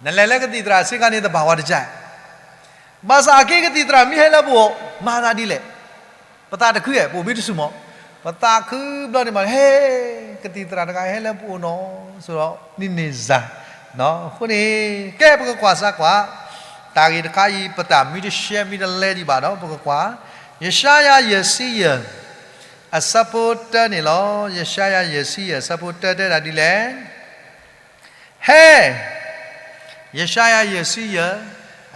နလဲၤလၢကသံၣ်သရၣ်စ့ၢ်ကီးန့ၣ် သဘၣ်ဝဲတကဲ, ဘၣ်ဆၣ်အခဲအံၤကသံၣ်သရၣ်မ့ၢ်ဟဲလၢပအိၣ် မၤသးဒ်လဲၣ်, ပသးတခုဧါ ပအိၣ်မ့ၢ်တဆူၣ်မး, ပသးခုဘျီန့ၣ်မး ဟဲ, ကသံၣ်သရၣ်တဂၤဟဲလၢပအိၣ်နီၤ, ဆိဒီး န့ၣ်န့ၣ်စၤ, အဃိန့ၣ် ကဲ ပကကွၢ်စၢ်ကွၢ်, တၢ်ဂ့ၢ်တခါအံၤ ပတၢ်မ့ၢ်တရှဲမ့ၢ်တလဲဒံးဘၣ်ဒီး ပကကွၢ်, ယၡါယၤယဲၢ်ဆံယဲၢ် အဆၢဖိတၢန့ၣ်လီၤ. ယၡါယၤယဲၢ်ဆံယဲၢ် အဆၢဖိတၢတဲဒၣ်ဒ်လဲၣ် ဟဲ, ယၡါယၤယဲၢ်ဆံယဲၢ်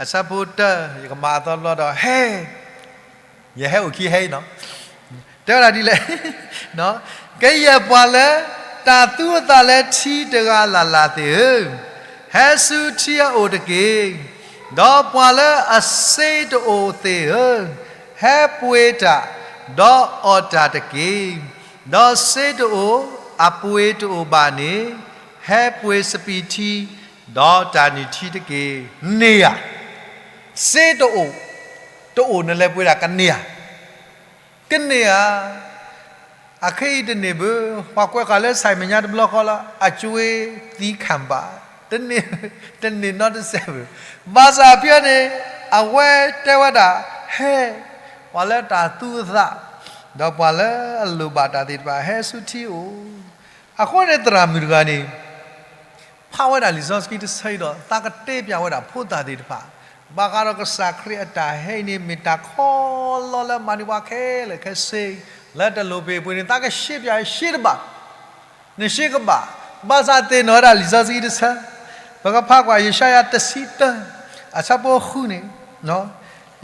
အဆၢဖိတၢ, ယကမၤအသီတဘျီဒီး ဟဲ, ယဟဲအိၣ်ခံဟဲအံၤနီၤ, တဲဝဲဒၣ်ဒ်လဲၣ်, ကယဲၢ်ပှၤလၢတၢ်သူအသးလၢထံတဂၤလၢ်လၢ်သ့ၣ်ဧၢ, ဟဲဆူထံအအိၣ်တက့ၢ်, ဒီးပှၤလၢအစ့တအိၣ်သ့ၣ်ဧၢ, ဟဲပှ့ၤတၢ်, ဒီးအီၣ်တၢ်တက့ၢ်, ဒီးစ့တအိၣ်အပှ့ၤတအိၣ်ဘၣ်န့ၣ်, ဟဲပှ့ၤစပံးထံ, ဒီးတၢ်နုၢ်ထံတက့ၢ်. န့ၢ်ဧါ, စ့တအိၣ်, တအိၣ်နလဲၤပှ့ၤတၢ်ကန့ၢ်ဧါ, ကန့ၢ်ဧါ, အခဲအံၤတန့ၢ်ဘၣ်, ပှၤကွဲးဃာ်လၢ ဆၢၣ်မဲာ်ညါတဘျီဃီလၢ အကၠွ့သံခံဘၣ်, တန့ၢ်နီတစဲးဘၣ်, ဘၣ်ဆၣ်ဖဲန့ၣ် အဝဲတဲဝဲဒၣ် ဟဲ, ပှၤလၢတၢ်သူအသး, ဒီးပှၤလၢအလိၣ်ဘၣ်တၢ်သ့ၣ်တဖၣ် ဟဲဆူထံအိၣ်, အဃိန့ၣ်သရၣ်မုၣ်တဂၤန့ၣ် ဖးဝဲဒၣ်လံာ်စီဆှံတဆၢအံၤဒီး သးကတဲပျးဝဲဒၣ်ဖိသၣ်သ့ၣ်တဖၣ်, ဘၣ်ဃးဒီးကစၢ်ခရံာ်အတၢ်ဟဲအံၤန့ၣ် မ့ၢ်တၢ်ခီလီလၢမၤန့ၢ်ပှၤခဲလၢာ်ခဲဆ့, လၢတလိၣ်ပ့ၢ်ပှ့ၤန့ၣ် သးကရှဲပျးရှဲတဘၣ်, နရှဲကဘၣ်, ဘၣ်ဆၣ်သ့ၣ်နီၣ်ဝဲဒၣ်လံာ်စီဆှံတဆၢ, ပကဖးကွၢ်ယၡါယၤတဆံတၢ အဆၢဖိဃုန့ၣ်,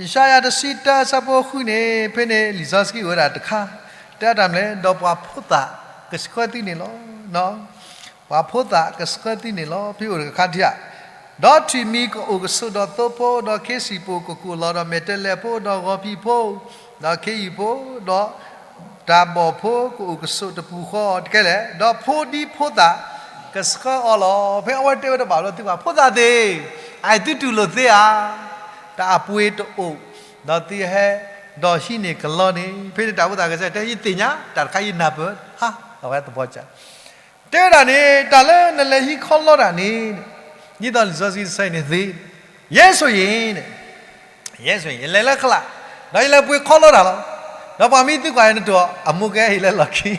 ယၡါယၤတဆံတၢအဆၢဖိဃုန့ၣ် ဖဲန့ၣ်လံာ်စီဆှံအိၣ်ဝဲဒၣ်တခါ, တဲတၢ်မနုၤလဲၣ်, ဒီးပှၤဖိသၣ်ကဆှၢသုန့ၣ်လီၤ. ပှၤဖိသၣ်ကဆှၢသုန့ၣ်လီၤ. ဖဲအိၣ်တခါထံၣ်ဧါ, ဒီးထွံၣ်မံၤကအိၣ်ကဆိးဒီးသိဖိ, ဒီးခ့စံၣ်ပိၢ်ကကိၣ်လီၤဒီးမဲာ်တဲးလဲးဖိ, ဒီးဂီၤဖံးဖိ, ဒီးခ့ယုၢ်ဖိ, ဒီးတၢ်ဘီၣ်ဖိကအိၣ်ကဆိးတပူၤဃီတကဲလဲၣ်, ဒီးဖိဒံဖိသၣ်ကဆှၢအီၤလီၤ. ဖဲအဝဲတဲဝဲတဘၣ်လီၤသုဘၣ်, ဖိသၣ်သ့ၣ်, အသုတူၢ်လိာ်သ့ဧါ, တၢ်အပှ့ၤတအိၣ်, ဒီးသုဟဲ, ဒီးဟံးန့ၢ်ကလီန့ၣ်, ဖဲန့ၣ်တၢ်ဖိသၣ်ကဆှၢ, တဲယသ့ၣ်ညါ, တၢ်တခါယနၢ်ပၢၢ်, ဟါ, အဝဲသဘီကၢ တဲဝဲဒၣ်န့ၣ် တၢ်လၢနလဲၤဟံးခီလီတၢ်န့ၣ်, ဒ်သိးလံာ်စီဆှံတဆၢအံၤန့ၣ်သ့, ယဲဆိၣ်ယံၤန့ၣ်, ယဲဆိၣ်ယံၤ ယလဲၤလၢကလး, ဒီးယလဲၤပှ့ၤခီလီတၢ်လီၤ. ဒီးပှၤမ့ၢ်သံကွၢ်ယၤနတိၢ်, အမိၢ်ကဟ့ၣ်လၢလီၢ်ခံ,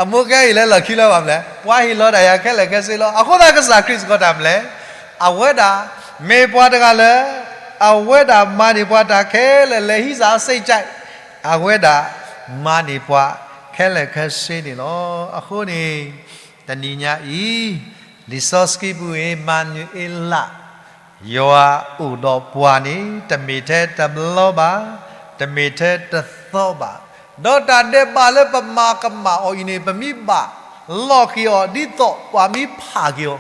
အမိၢ်ကဟ့ၣ်လၢလီၢ်ခံလၢဘၣ်မနုၤလဲၣ်, ပှၤဟ့ၣ်လီၤတၢ်ယၤခဲလၢာ်ခဲဆ့လီၤ. အဃိသတးကစၢ်ခရံာ်စ့ၢ်ကီးတၢ်မနုၤလဲၣ်, အဝဲဒၣ် မ့ၢ်ပှၤတဂၤလၢ အဝဲဒၣ်မၤန့ၢ်ပှၤတၢ်ခဲလၢာ် လဲၤဟံးစၢ်အစ့ၢ်ကီး, အဝဲဒၣ်မၤန့ၢ်ပှၤခဲလၢာ်ခဲဆ့န့ၣ်လီၤ. အဃိန့ၣ် တနံၤညါအံၤ လံာ်စီဆှံပူၤ အ့မၤနူၤအ့လး ယွၤအိၣ်ဒီးပှၤန့ၣ် တမ့ၢ်ထဲတဘျီဘၣ်, တမ့ၢ်ထဲတသီဘၣ်, ဒီးတၢ်ဒဲးဘးလၢပမၤကမၣ်အီၤအံၤန့ၣ် ပမ့ၢ်ဘၣ်လိးက့ၤအီၤ ဒ်သိးပှၤမ့ၢ်ဖးက့ၤ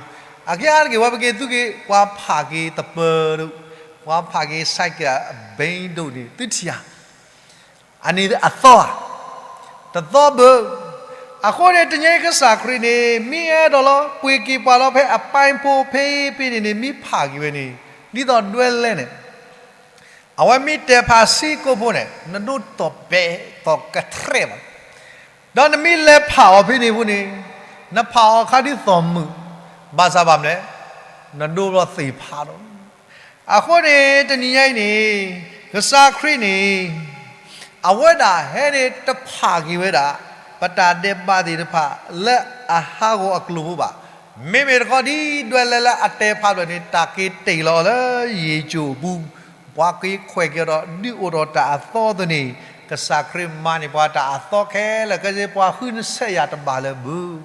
အီၤ, အကဲအါတက့ၢ် ပဝဲပက့ၤသူက့ၤ ပှၤဖးက့ၤသပၢၤဒိၣ်, ပှၤဖးက့ၤ cycle အဘီဒိၣ်န့ၣ် သုထံၣ်ဧါ အန့ၣ်အသီဧါ, တသီဘၣ်. အဃိန့ၣ် တနံၤအံၤကစၢ်ခရံာ်န့ၣ် မ့ၢ်အဲၣ်ဒိးလီၤ ပှ့ၤက့ၤပှၤလီၤ ဖဲအပၢ်ဖိဖဲဖဲန့ၣ်န့ၣ် မ့ၢ်ဖးက့ၤဝဲန့ၣ် ဒ်သိးဒွဲလဲၣ်န့ၣ်, အဝဲမ့ၢ်တဲဖးဆံကိးဖိန့ၣ် နဒိးသီၣ်ပဲာ်သီၣ်ကတြဲၣ်ဘၣ် ဒီးနမ့ၢ်လဲၤဖးအီၤဖဲန့ၣ်အဃိန့ၣ် နဖးအီၤအခါဒ်သိးမုာ်, ဘၣ်ဆၣ်ဘၣ်မနုၤလဲၣ်, နဒိးဘျီသ့ၣ်ဖးဒီး အဃိန့ၣ် တနံၤညါအံၤန့ၣ် ကစၢ်ခရံာ်န့ၣ် အဝဲဒၣ်ဟဲန့ၣ်တဖးက့ၤဝဲဒၣ် ပတၢ်ဒဲးဘးသ့ၣ်တဖၣ် လၢအဟးဂီၤအကျိၤဖိဘၣ်. မ့မ့ၢ်တခီဒ်ဒွဲလဲၣ်လၢအတဲဖးဘျီန့ၣ် တၢ်က့ၤတ့ၢ်လီၤအီၤလၢယ့ၣ်ကၠိၣ်အပူၤ, ပှၤက့ၤခွဲးက့ၤအီၤဒီး ဒုးအိၣ်ထီၣ်တၢ်အသီအသိးန့ၣ် ကစၢ်ခရံာ်မၤန့ၢ်ပှၤတၢ်အသီခဲလၢာ်ခဲဆ့ ပှၤဃုနဆဲးယၤတဘၣ်လၢၤဘၣ်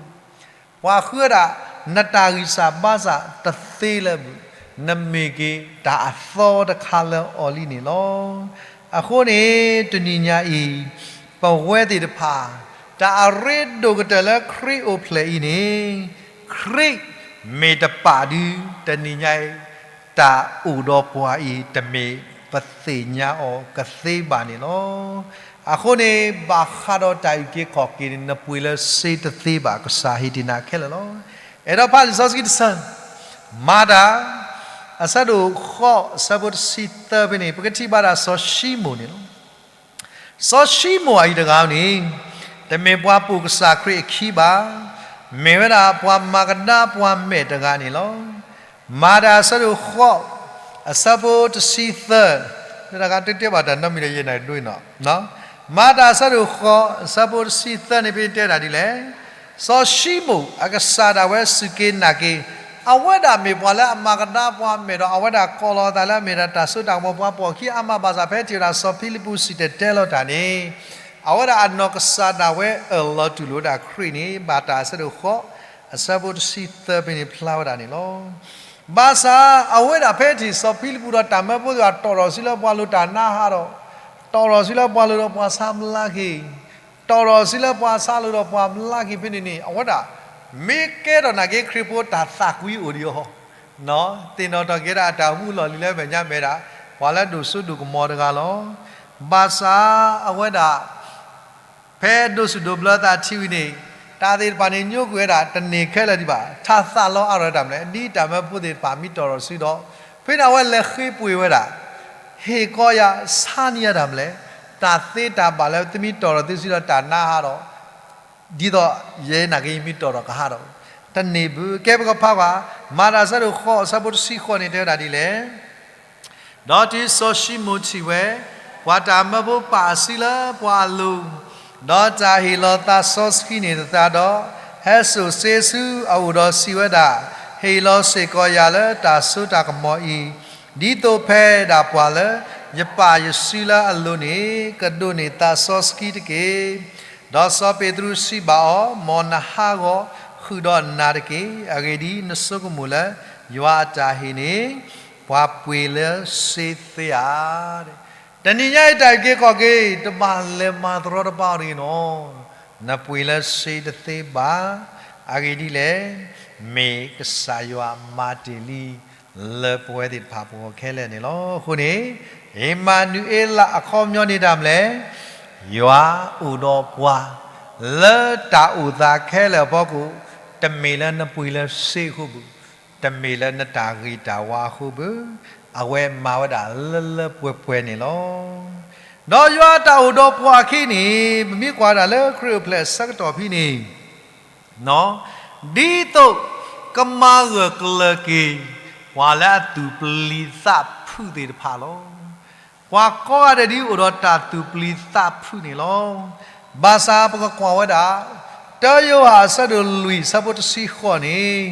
ပှၤဃုဝဲဒၣ် နတၢ်ဂံၢ်စၢ်ဘါစၢ်တသ့လၢၤဘၣ်, နမ့ၢ်က့ၤတၢ်အသီတခါလၢအီၤလံန့ၣ်လီၤ. အဃိန့ၣ် တနံၤညါအံၤ ပဝဲသ့ၣ်တဖၣ် တၢ်အရ့ဒိၣ်ကတၢၢ်လၢခရံာ်အိၣ်ဖျဲၣ်အံၤန့ၣ် ခရံာ်မ့ၢ်တပာ်ဒုး တနံၤညါအံၤ တၢ်အိၣ်ဒီးပှၤအံၤ တမ့ၢ်ပသ့ၣ်ညါအီၤကသ့ဘၣ်န့ၣ်လီၤ. အဃိန့ၣ် ဘၣ်ဃးဒီးတၢ်အုၣ်က့ၤခီၣ်က့ၤန့ၣ် နပှ့ၤလၢစ့တသ့ဘၣ် ကစၢ်ဟ့ၣ်တ့ၢ်နၤခဲလၢာ်လီၤ. အဲၣ်ဒိးဖးလံာ်စီဆှံတဆၢ, မၤတၢ် အဆၢဒိၣ်ဃိး အဆၢဖိတဆံသၢဖဲန့ၣ် ပကထံၣ်ဘၣ်ဒၣ်စီၤၡံမိၣ်န့ၣ်လီၤ. စီၤၡံမိၣ်အံၤတဂၤန့ၣ် တမ့ၢ်ပှၤပိာ်ကစၢ်ခရံာ်အခံဘၣ်, မ့ၢ်ဝဲဒၣ်ပှၤမၤကဒါပှၤမဲာ်တဂၤန့ၣ်လီၤ. မၤတၢ်အဆၢဒိၣ်ဃိး အဆၢဖိတဆံသၢ, တဂၤတတဲဘၣ်တၢ်နီတမံၤဒီးယဲၢ်နၤဒိနီၤ, မၤတၢ်အဆၢဒိၣ်ဃိး အဆၢဖိတဆံသၢန့ၣ် ဖဲတဲဒၣ်ဒ်လဲၣ် စီၤၡံမိၣ်အကစၢ်ဒၣ်ဝဲစူၢ်က့ၤနာ်က့ၤ, အဝဲဒၣ်မ့ၢ်ပှၤလၢအမၤကဒါပှၤမဲာ်ဒီး အဝဲဒၣ်ကိးလီၤအသးလၢအမ့ၢ်ဒၣ်တၢ်စိတၢ်ကမီၤပှၤပိာ်အခံအါမးဘၣ်ဆၣ် ဖဲထံၣ်ဝဲဒၣ်စီၤဖံလံးပူးစံၣ်တဲၤတဲလီၤတၢ်န့ၣ်, အဝဲဒၣ်အနီၢ်ကစၢ်ဒၣ်ဝဲအၢၣ်လီၤတူၢ်လိာ်ဝဲဒၣ်ခရံာ်န့ၣ် ဘၣ်တၢ်အဆၢဒိၣ်ဃိး အဆၢဖိတဆံသၢဖဲန့ၣ်ဖျါဝဲဒၣ်န့ၣ်လီၤ. ဘၣ်ဆၣ်အဝဲဒၣ်ဖဲထံၣ်စီၤဖံလံးပူးဒီးတၢ်မၢဖိသ့ၣ်တဖၣ် တီၣ်ထီၣ်ဆူလၢပှၤလိၤတၢ်နါဟးဒီး တီၣ်ထီၣ်ဆူလၢပှၤလိၤဒီးပှၤဆါဘျါက့ၤ, တီၣ်ထီၣ်ဆူလၢပှၤဆါလိၤဒီးပှၤဘျါက့ၤဖဲန့ၣ်န့ၣ် အဝဲဒၣ် မ့ၢ်ကဲထီၣ်နာ်က့ၤခရံာ်ဖိတၢ်သးကွံအိၣ်ဒံးအီၤ, သ့ၣ်နီၣ်ထီၣ်က့ၤဒၣ်အတၢ်အိၣ်မူလီၢ်လံၤလၢမဲာ်ညါမဲာ်ဒၣ် ပှၤလၢဒိၣ်စိဒိၣ်ကမီၤတဂၤလီၤ. ဘၣ်ဆၣ်အဝဲဒၣ် ဖဲဒိးစူၣ်ဒိးဘျၢသးထံဝံၤန့ၣ် တၢ်သ့ၣ်တဖၣ်န့ၣ်ညိကွံာ်ဝဲဒၣ် တန့ၢ်ခဲလၢာ်ဒံးဘၣ်, ထးသးလီအါထီၣ်တၢ်မနုၤလဲၣ်, ဒ်တၢ်မၢဖိသ့ၣ်တဖၣ်မ့ၢ်တီၣ်ထီၣ်ဆူဒီး ဖဲန့ၣ်အဝဲလဲၤဃ့ပှ့ၤဝဲဒၣ် ဟ့ၣ်ကီယၤ ဆါန့ၢ်ယၤတၢ်မနုၤလဲၣ်, တၢ်သ့တၢ်ဘၣ်လၢသုမ့ၢ်တီၣ်ထီၣ်သုဆူဒီးတၢ်နါဟးဒီး ဒ်သိးယဲနာ်က့ၤယမ့ၢ်တီၣ်ထီၣ်ကဟးဒီး တန့ၢ်ဘၣ်. ကဲပကဖးကွၢ် မၤတၢ်အဆၢဒိၣ်ဃိး အဆၢဖိတဆံဃိးန့ၣ် တဲဝဲဒၣ်ဒ်လဲၣ် ဒီးတုၤစီၤၡံမိၣ်ထံၣ်ဝဲ ပှၤတၢ်မၢဖိပာ်အစုလၢပှၤအလိၤ, ဒီးတၢ်ဟ့ၣ်လီၤသးစီဆှံန့ၣ်သတးဒီး, ဟဲစိာ်စ့ဆူအအိၣ်ဒီးစံးဝဲဒၣ်, ဟ့ၣ်လီၤစ့ၢ်ကီးယၤလၢတၢ်စိတၢ်ကမီၤအံၤ, ဒ်သိးဖဲဒၣ်ပှၤလၢယပာ်ယစုလၢအလိၤန့ၣ် ကဒိးန့ၢ်သးစီဆှံတက့ၢ်. ဒီးစီၤပ့းတရူးစံးဘၣ်အီၤ, မ်နဟးဂီၤဃုာ်ဒီးနၤတက့ၢ်. အဂ့ၢ်ဒ်အံၤ, နဆိကမိၣ်လၢယွၤအတၢ်ဟ့ၣ်န့ၣ် ပှၤပှ့ၤလၢစ့သ့ဧါ. တနံၤညါအံၤ တၢ်အုၣ်က့ၤခီၣ်က့ၤ တဘၣ်လဲၤမၤတရီတပါအီၤတဂ့ၤနီၤ. နပှ့ၤလၢစ့တသ့ဘၣ်. အဂ့ၢ်ဒ်လဲၣ်, မ့ၢ်ကစၢ်ယွၤမၤတ့ၢ်လံ လၢပဝဲသ့ၣ်တဖၣ်ပဂီၢ်ခဲလၢာ်န့ၣ်လီၤ. အဃိန့ၣ် အ့မၤနူၤအ့လးအခီပညီန့ၣ်တၢ်မနုၤလဲၣ်, ယွၤအိၣ်ဒီးပှၤ လၢတၢ်အိၣ်သးခဲလၢာ်အဖီခိၣ်, တမ့ၢ်လၢနပှ့ၤလၢစ့အဃိဘၣ်, တမ့ၢ်လၢနတၢ်ဂ့ၤတၢ်ဝါအဃိဘၣ်, အဝဲမၤဝဲဒၣ်လၢလၢပှဲၤပှဲၤန့ၣ်လီၤ. ဒီးယွၤအတၢ်အိၣ်ဒီးပှၤအခံန့ၣ် ပမ့ၢ်ကွၢ်ဒၣ်လၢခရံာ်အိၣ်ဖျဲၣ်အဆၢကတီၢ်ဖဲန့ၣ် ဒ်သိးကမၤဂၢၢ်ကျၢၤက့ၤ ပှၤလၢအသူၣ်ပျံၤသးဖုးသ့ၣ်တဖၣ်လီၤ. ပှၤကိးဂၤဒဲးဒ်အိၣ်ဒီးတၢ်သူၣ်ပျံၤသးဖုးန့ၣ်လီၤ. ဘၣ်ဆၣ်ပကကွၢ်ဝဲဒၣ် တၢယိၤဟၣ်အဆၢဒိၣ်လွံၢ်အဆၢဖိတဆံဃိးန့ၣ်,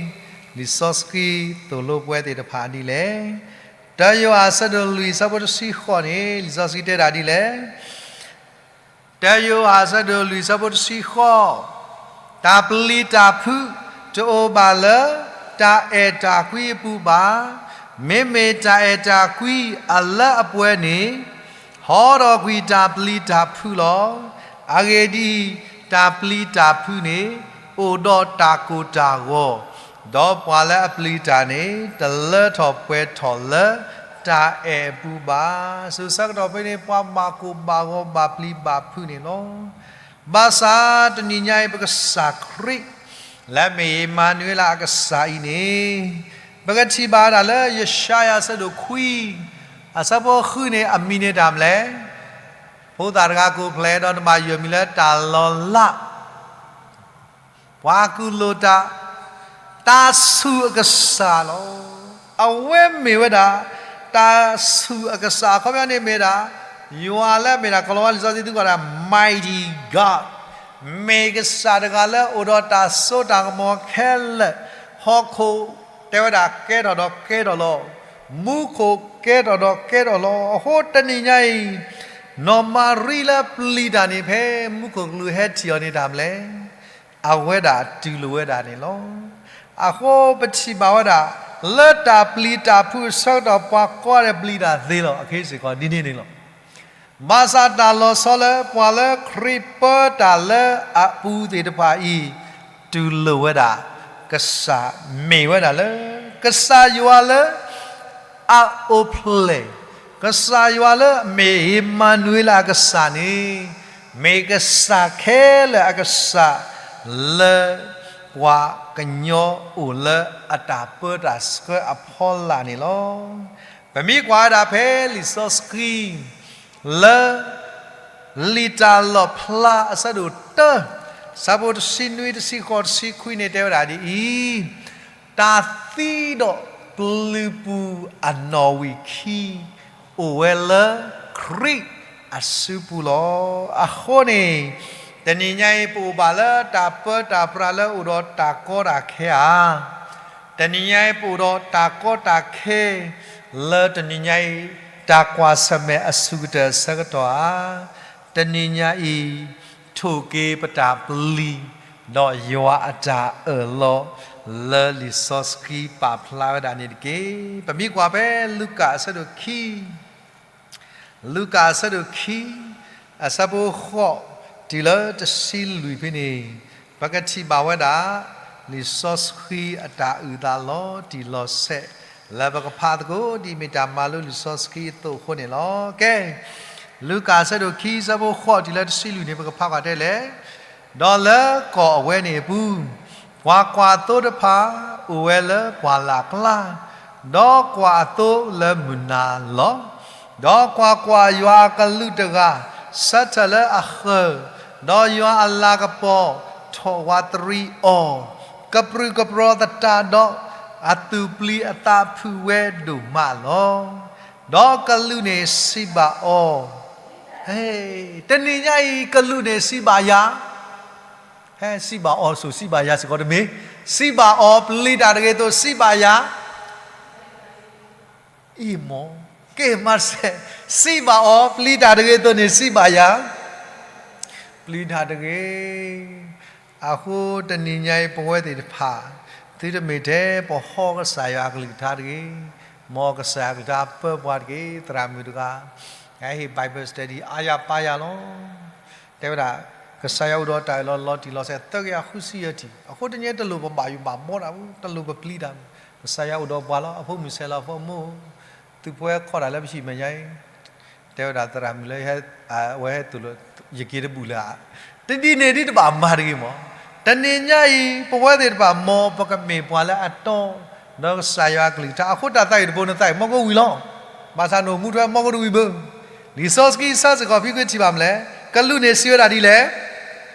လံာ်စီဆှံသိၣ်လိပဝဲသ့ၣ်တဖၣ်ဒ်လဲၣ်. တၢယိၤဟၣ်အဆၢဒိၣ်လွံၢ်အဆၢဖိတဆံဃိးန့ၣ် လံာ်စီဆှံတဲဒၣ်ဒ်လဲၣ်. တၢယိၤဟၣ်အဆၢဒိၣ်လွံၢ်အဆၢဖိတဆံဃိး, တၢ်ပျံၤတၢ်ဖုးတအိၣ်ဘၣ်လၢ တၢ်အဲၣ်တၢ်ကွံအပူၤဘၣ်. မ့မ့ၢ်တၢ်အဲၣ်တၢ်ကွံအလၢအပှဲၤန့ၣ် ဟီထီၣ်ကွံာ်တၢ်ပျံၤတၢ်ဖုးလီၤ. အဂ့ၢ်ဒ်အံၤ, တၢ်ပျံၤတၢ်ဖုးန့ၣ် အိၣ်ဒီးတၢ်ကိၢ်တၢ်ဂီၤ, ဒီးပှၤလၢအပျံၤတၢ်န့ၣ် တလၢထီၣ်ပှဲၤထီၣ်လၢတၢ်အဲၣ်အပူၤဘၣ်. ဆူဆၢကတီၢ်ဖဲန့ၣ် ပှၤဘၣ်ကိၢ်ဘၣ်ဂီၤဘၣ်ပျံၤဘၣ်ဖုးန့ၣ်လီၤ. ဘၣ်ဆၣ်တနံၤညါအံၤ ပကစၢ်ခရံာ် လၢအမ့ၢ်အ့မၤနူၤအ့လးအကစၢ်အံၤန့ၣ်, ပကထံၣ်ဘၣ်ဝဲဒၣ်လၢယၡါယၤအဆၢဒိၣ်ခွံ အဆၢဖိဃုန့ၣ် အမံၤန့ၣ်တၢ်မနုၤလဲၣ်. ဖိသၣ်တဂၤကိးဖျဲးဒီးနဘၣ်ယုၢ်မံၤလၢတၢ်လီၤလး ပှၤကူၣ်လိာ်တၢ်, တၢ်ဆူၣ်အကစၢ်လီၤ. အဝဲမ့ၢ်ဝဲဒၣ် တၢ်ဆူၣ်အကစၢ် အခီပညီန့ၣ်မ့ၢ်ဒၣ် ယွၤလၢအမ့ၢ်ဒၣ် ကီၤလၤဝါလံာ်စီဆှံသုကိးဒၣ် mighty God, မ့ၢ်ကစၢ်တဂၤလၢအိၣ်ဒီးတၢ်စိတၢ်ကမီၤခဲလၢာ်, ဟီၣ်ခိၣ်တဲဝဲဒၣ်ကဲထီၣ်ဒီးကဲထီၣ်လီၤ, မူခိၣ်ကဲထီၣ်ဒီးကဲထီၣ်လီၤ. အဃိတနံၤညါအံၤ နီၢ်မၤရံလၢပျံၤတၢ်န့ၣ် ဖဲမူခိၣ်ကလူးဟဲထံၣ်အီၤန့ၣ်တၢ်မနုၤလဲၣ်. အဝဲဒၣ်တူၢ်လိာ်ဝဲဒၣ်န့ၣ်လီၤ. အဃိပထံၣ်ဘၣ်ဝဲဒၣ် လၢတၢ်ပျံၤတၢ်ဖုးအဆၢကတီၢ် ပှၤကိးဂၤဒဲးပျံၤတၢ်သ့လီၤ. အခဲအံၤစ့ၢ်ကီးဒ်န့ၣ်န့ၣ်လီၤ. ဘၣ်ဆၣ်တၢ်လီၤဆီလၢပှၤလၢခရံာ်ပၢတၢ်လၢအပူၤသ့ၣ်တဖၣ်အံၤ တူၢ်လိာ်ဝဲဒၣ် ကစၢ်မ့ၢ်ဝဲဒၣ်လၢ ကစၢ်ယွၤလၢ အအိၣ်ဖျဲၣ်, ကစၢ်ယွၤလၢအမ့ၢ်အ့မၤနူၤအ့လးအကစၢ်န့ၣ် မ့ၢ်ကစၢ်ခဲလၢာ်အကစၢ်လၢပှၤ ကညီအိၣ်လၢအတၢ်ပၢတၢ်ဆှၢအဖီလာ်န့ၣ်လီၤ. ပမ့ၢ်ကွၢ်ဝဲဒၣ်ဖဲလံာ်စီဆှံ လၢ လံာ်တၢ်လီၣ်ဖျါအဆၢဒိၣ်တၢ ဆၢဖိတဆံနွံ တဆံဃိး တဆံခွံန့ၣ်တဲဝဲဒၣ်ဒ်အံၤ, တၢ်သံဒီးပျံၤပူၤအနီၣ်ဝံာ်ခံ အိၣ်ဝဲလၢခရံာ်အစုပူၤလီၤ. အဃိန့ၣ် တနံၤညါအံၤ ပအိၣ်ဘၣ်လၢတၢ်ပၢတၢ်ပြးလၢအိၣ်ဒီးတၢ်ကီတၢ်ခဲဧါ, တနံၤညါအံၤ ပအိၣ်ဒီးတၢ်ကီတၢ်ခဲ လၢတနံၤညါအံၤ တၢ်ကွၢ်ဆၢၣ်မဲာ်အဆူၣ်ကတၢၢ်အဆၢကတီၢ်ဧါ, တနံၤညါအံၤ ထိၣ်က့ၤပတၢ်ပျံၤ ဒီးယွၤအတၢ်အၢၣ်လီၤ လၢလံာ်စီဆှံပာ်ဖျါဝဲဒၣ်န့ၣ်တက့ၢ်. ပမ့ၢ်ကွၢ်ဖဲလူၤကၣ်အဆၢဒိၣ်ခံ လူၤကၣ်အဆၢဒိၣ်ခံ အဆၢဖိဃိး တုၤလၢတဆံလွံၢ်ဖဲန့ၣ် ပကထံၣ်ဘၣ်ဝဲဒၣ် လံာ်စီဆှံအတၢ်အုၣ်သးလီၤတံၢ်လီၤဆဲး လၢပကဖးသကိးဒ်မ့ၢ်တၢ်မၤလိလံာ်စီဆှံအသိးအဃိန့ၣ်လီၤ. ကဲ, လူၤကၣ်အဆၢဒိၣ်ခံ အဆၢဖိဃိး တုၤလၢတဆံလွံၢ်န့ၣ် ပကဖးကွၢ်တဲလဲၣ် ဒီးလၢကီၢ်အဝဲန့ၣ်အပူၤ, ပှၤကွၢ်သိတဖၣ် အိၣ်ဝဲလၢပှၢ်လၢ်ကျါ, ဒီးကွၢ်အသိလၢမုၢ်နၤလီၤ. ဒီးကွၢ်ကွၢ်, ယွၤအကလူးတဂၤ ဆၢထၢၣ်လၢအဃၢၤ, ဒီးယွၤအလၤကပီၤ ထီၣ်ဝးတရံးအီၤ, ကပြုၢ်ကပြီၤသတးဒီး အသူၣ်ပျံၤအသးဖုးဝဲဒိၣ်မးလီၤ. ဒီးကလူးန့ၣ်စံးဘၣ်အီၤ, တနံၤညါအံၤ ကလူးန့ၣ်စံးဘၣ်ယၤ, ဟဲစံးဘၣ်အီၤ စိၤစံးဘၣ်ယၤစ့ၢ်ကီးတမ့ၢ်, စံးဘၣ်အီၤ ပျံၤတၢ်တဂ့ၤအသိး စံးဘၣ်ယၤ, အံၤမ့ၢ်, က့ၤမၤစဲး, စံးဘၣ်အီၤ ပျံၤတၢ်တဂ့ၤအသိးန့ၣ် စံးဘၣ်ယၤ, ပျံၤတၢ်တဂ့ၤ. အဃိတနံၤညါအံၤ ပဝဲသ့ၣ်တဖၣ် သုတမ့ၢ်ထဲပဟီကစၢ်ယွၤအကလုၢ်ကထါတဂ့ၤ, မ်ကစၢ်ယွၤအကလုၢ်ကထါပၢပှၤတက့ၢ်. သရၣ်မုၣ်တဂၤ ဟဲဟ့ၣ် Bible study အါယၤပၢယၤလီၤ. တဲဝဲဒၣ် ကစၢ်ယွၤအိၣ်ဒီးတၢ်အၢၣ်လီၤလီၤတံၢ်လီၤဆဲး သၢကယၤဃုဆံယဲၢ်ထံၣ်, အဃိတနံၤညါအံၤ တလိၣ်ပဘၣ်ယိၣ်ဘၣ်ဘီတၢ်ဘၣ်, တလိၣ်ပပျံၤတၢ်ဘၣ်. ကစၢ်ယွၤအိၣ်ဒီးပှၤလီၤ. အဖိမုၣ်ဆဲးလီၤ အဖိမုၣ်, သုးဖိဟဲခီတၢ်လၢပဟံၣ်မဲာ်ညါအံၤ, တဲဝဲဒၣ်သရၣ်မုၣ်လၢ အဝဲဟဲသိၣ်လိ ယက့ၤတဘူၣ်လၢၤဧါ. တဒ်န့ၣ်ဒ်တဘၣ်မၤတဂ့ၤမး. တနံၤညါအံၤ ပဝဲသ့ၣ်တဖၣ် မ်ပကမ့ၢ်ပှၤလၢအတီဒီးကစၢ်ယွၤအကလုၢ်ကထါ. အဃိတၢ်သးဝံၣ်တဘိန့ၣ် သးဝံၣ် မ်ကဝံၤလီၤ. ဘၣ်ဆၣ်နအိၣ်မူထွဲ မ်ကတဝံၤဘၣ်. လံာ်စီဆှံအဆၢစ့ၢ်ကီး ဖဲကထံၣ်ဘၣ်မလဲၣ်, ကလူးန့ၣ်စံးဝဲဒၣ်ဒ်လဲၣ်,